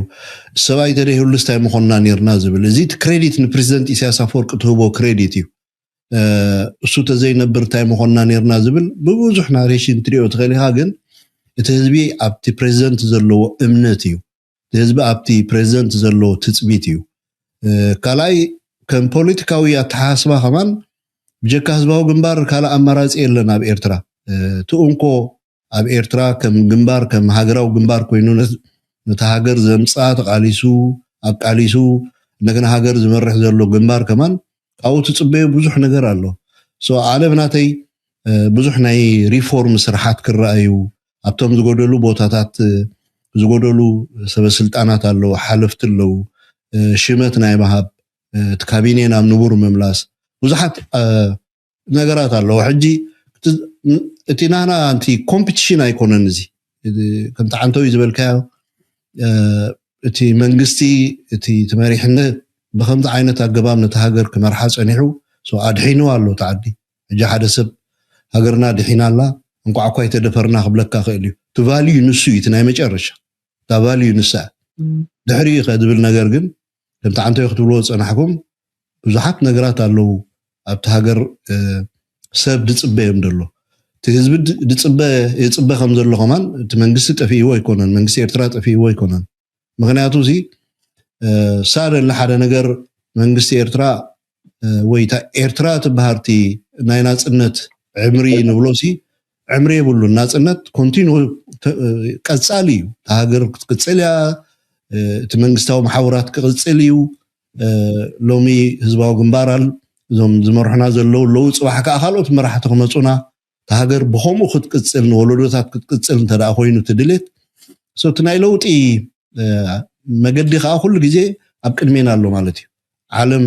ሰብኣይ ተደይህሉስ እንታይ ምኾንና ነርና ዝብል። እዚ እቲ ክሬዲት ንፕሬዚደንት ኢሳያስ ኣፈወርቂ ትህቦ ክሬዲት እዩ። እሱ ተዘይነብር እንታይ ምኾንና ነርና ዝብል ብብዙሕ ናሬሽን ትሪኦ ትኽእል ኢኻ። ግን እቲ ህዝቢ ኣብቲ ፕሬዚደንት ዘለዎ እምነት እዩ። እቲ ህዝቢ ኣብቲ ፕሬዚደንት ዘለዎ ትፅቢት እዩ። ካልኣይ ከም ፖለቲካዊ ኣተሓሳስባ ከማን ብጀካ ህዝባዊ ግንባር ካልእ ኣማራፂ የለን ኣብ ኤርትራ። እቲ እንኮ ኣብ ኤርትራ ከም ግንባር ከም ሃገራዊ ግንባር ኮይኑ ነታ ሃገር ዘምፅኣ ተቃሊሱ ኣቃሊሱ እንደገና ሃገር ዝመርሕ ዘሎ ግንባር ከማን ካብኡ ትፅበዮ ብዙሕ ነገር ኣሎ። ኣነ ብናተይ ብዙሕ ናይ ሪፎርም ስርሓት ክረኣዩ ኣብቶም ዝጎደሉ ቦታታት ዝጎደሉ ሰበስልጣናት ኣለዉ፣ ሓለፍቲ ኣለዉ፣ ሽመት ናይ ምሃብ እቲ ካቢኔ ናብ ንቡር ምምላስ ብዙሓት ነገራት ኣለዎ። ሕጂ እቲ ናና እቲ ኮምፒቲሽን ኣይኮነን። እዚ ከምቲ ዓንተዊ ዝበልካዮ እቲ መንግስቲ እቲ መሪሕነት ብከምዚ ዓይነት ኣገባብ ነቲ ሃገር ክመርሓ ፀኒሑ ኣድሒኑ ኣሎ እቲ ዓዲ። ሕጂ ሓደ ሰብ ሃገርና ድሒና ኣላ እንኳዕ እኳ ይተደፈርና ክብለካ ክእል እዩ። እቲ ቫልዩ ንሱ እዩ እቲ ናይ መጨረሻ እታ ቫልዩ ንሳ ድሕሪኡ ከ ዝብል ነገር ግን ከምቲ ዓንተዮ ክትብልዎ ዝፀናሕኩም ብዙሓት ነገራት ኣለዉ ኣብቲ ሃገር ሰብ ድፅበ እዮም ዘሎ እቲ ህዝቢ ድፅበ የፅበ ከም ዘሎ ከማን እቲ መንግስቲ ጠፊእዎ ኣይኮነን መንግስቲ ኤርትራ ጠፊእዎ ኣይኮነን ምክንያቱ እዚ ሳደሊ ሓደ ነገር መንግስቲ ኤርትራ ወይ እታ ኤርትራ ትበሃርቲ ናይ ናፅነት ዕምሪ ንብሎ ሲ ዕምሪ የብሉን ናፅነት ኮንቲኑ ቀፃሊ እዩ እታ ሃገር ክትቅፅል እያ እቲ መንግስታዊ መሓውራት ክቅፅል እዩ ሎሚ ህዝባዊ ግንባር እዞም ዝመርሑና ዘለዉ ኣለዉ ፅባሕ ከዓ ካልኦት መራሕቲ ክመፁና እታ ሃገር ብከምኡ ክትቅፅል ንወለዶታት ክትቅፅል እንተ ኮይኑ እቲ ድሌት እቲ ናይ ለውጢ መገዲ ከዓ ኩሉ ግዜ ኣብ ቅድሜና ኣሎ ማለት እዩ ዓለም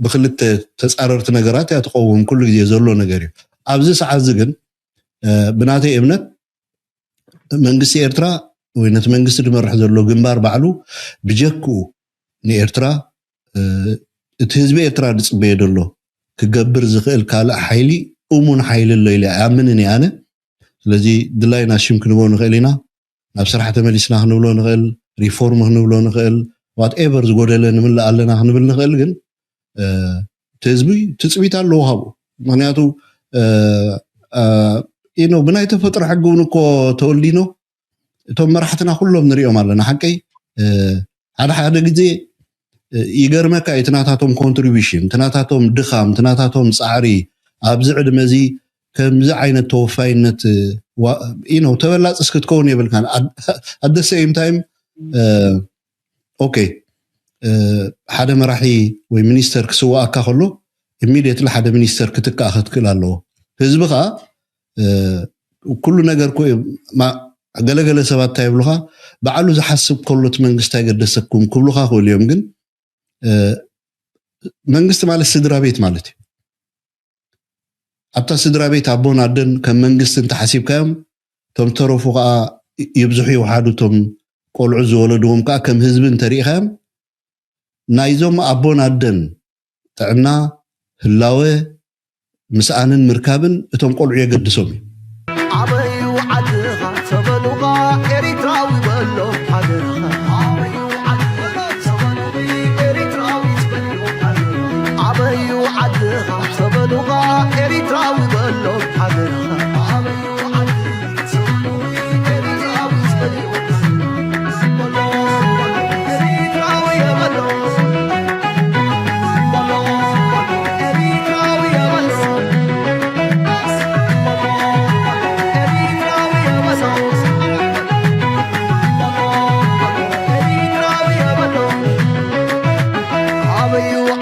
ብክልተ ተፃረርቲ ነገራት እያ ትኸውን ኩሉ ግዜ ዘሎ ነገር እዩ ኣብዚ ሰዓት እዚ ግን ብናተይ እምነት መንግስቲ ኤርትራ ወይ ነቲ መንግስቲ ዝመርሕ ዘሎ ግንባር ባዕሉ ብጀክኡ ንኤርትራ እቲ ህዝቢ ኤርትራ ዝፅበየ ዘሎ ክገብር ዝኽእል ካልእ ሓይሊ እሙን ሓይሊ ኣሎ ኢለ ኣምንን ኣነ ስለዚ ድላይና ሽም ክንቦ ንኽእል ኢና፣ ናብ ስራሕ ተመሊስና ክንብሎ ንኽእል፣ ሪፎርም ክንብሎ ንኽእል፣ ዋትኤቨር ዝጎደለ ንምልእ ኣለና ክንብል ንኽእል። ግን እቲ ህዝቢ ትፅቢት ኣለዎ ካብኡ። ምክንያቱ ብናይ ተፈጥሮ ሕጊ እውን እኮ ተወልዲኖ እቶም መራሕትና ኩሎም ንሪኦም ኣለና። ሓቀይ ሓደ ሓደ ግዜ ይገርመካ እዩ፣ እቲ ናታቶም ኮንትሪቢሽን፣ እቲ ናታቶም ድኻም፣ እቲ ናታቶም ፃዕሪ ኣብዚ ዕድመ እዚ ከምዚ ዓይነት ተወፋይነት ነው ተበላፅስ ክትከውን የብልካን። ኣደ ሴም ታይም ኦኬ፣ ሓደ መራሒ ወይ ሚኒስተር ክስዋኣካ ከሎ ኢሚድየትሊ ሓደ ሚኒስተር ክትከኣ ክትክእል ኣለዎ። ህዝቢ ከዓ ኩሉ ነገር ገለገለ ሰባት እንታይ ይብሉካ፣ በዓሉ ዝሓስብ ከሎ እቲ መንግስቲ ኣይገደሰኩም ክብሉካ ክእሉ እዮም። ግን መንግስቲ ማለት ስድራ ቤት ማለት እዩ። ኣብታ ስድራ ቤት ኣቦን ኣደን ከም መንግስቲ እንተሓሲብካዮም፣ እቶም ተረፉ ከዓ ይብዝሑ ይውሓዱ፣ እቶም ቆልዑ ዝወለድዎም ከዓ ከም ህዝቢ እንተሪኢኻዮም፣ ናይዞም ኣቦን ኣደን ጥዕና፣ ህላወ፣ ምስኣንን ምርካብን እቶም ቆልዑ የገድሶም እዩ። ኣበዩ ዓድኻ ተበሉኻ ኤሪትራዊ በሎ ሃገርኻ። ኣበዩ ዓድኻ ተበሉኻ ኤሪትራዊ በሎ ሃገርኻ። ኣበዩ ዓድኻ ተበሉኻ ኤሪትራዊ በሎ ሃገርኻ። ኣበዩ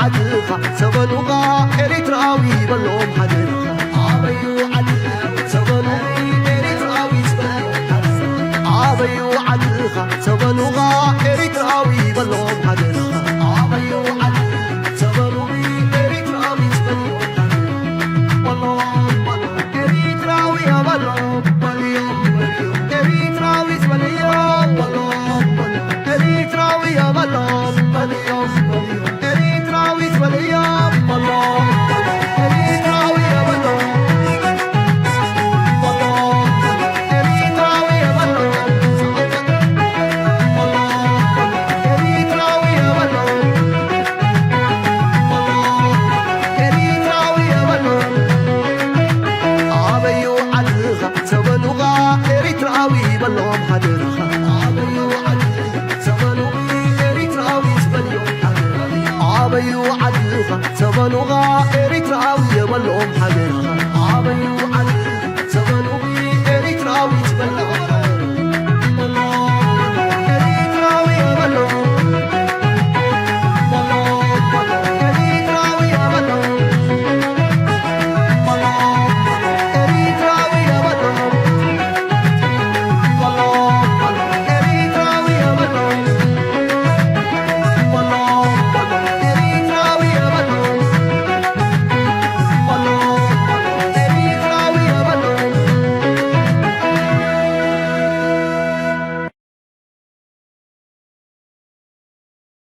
ዓድኻ ተበሉኻ ኤሪትራዊ በሎ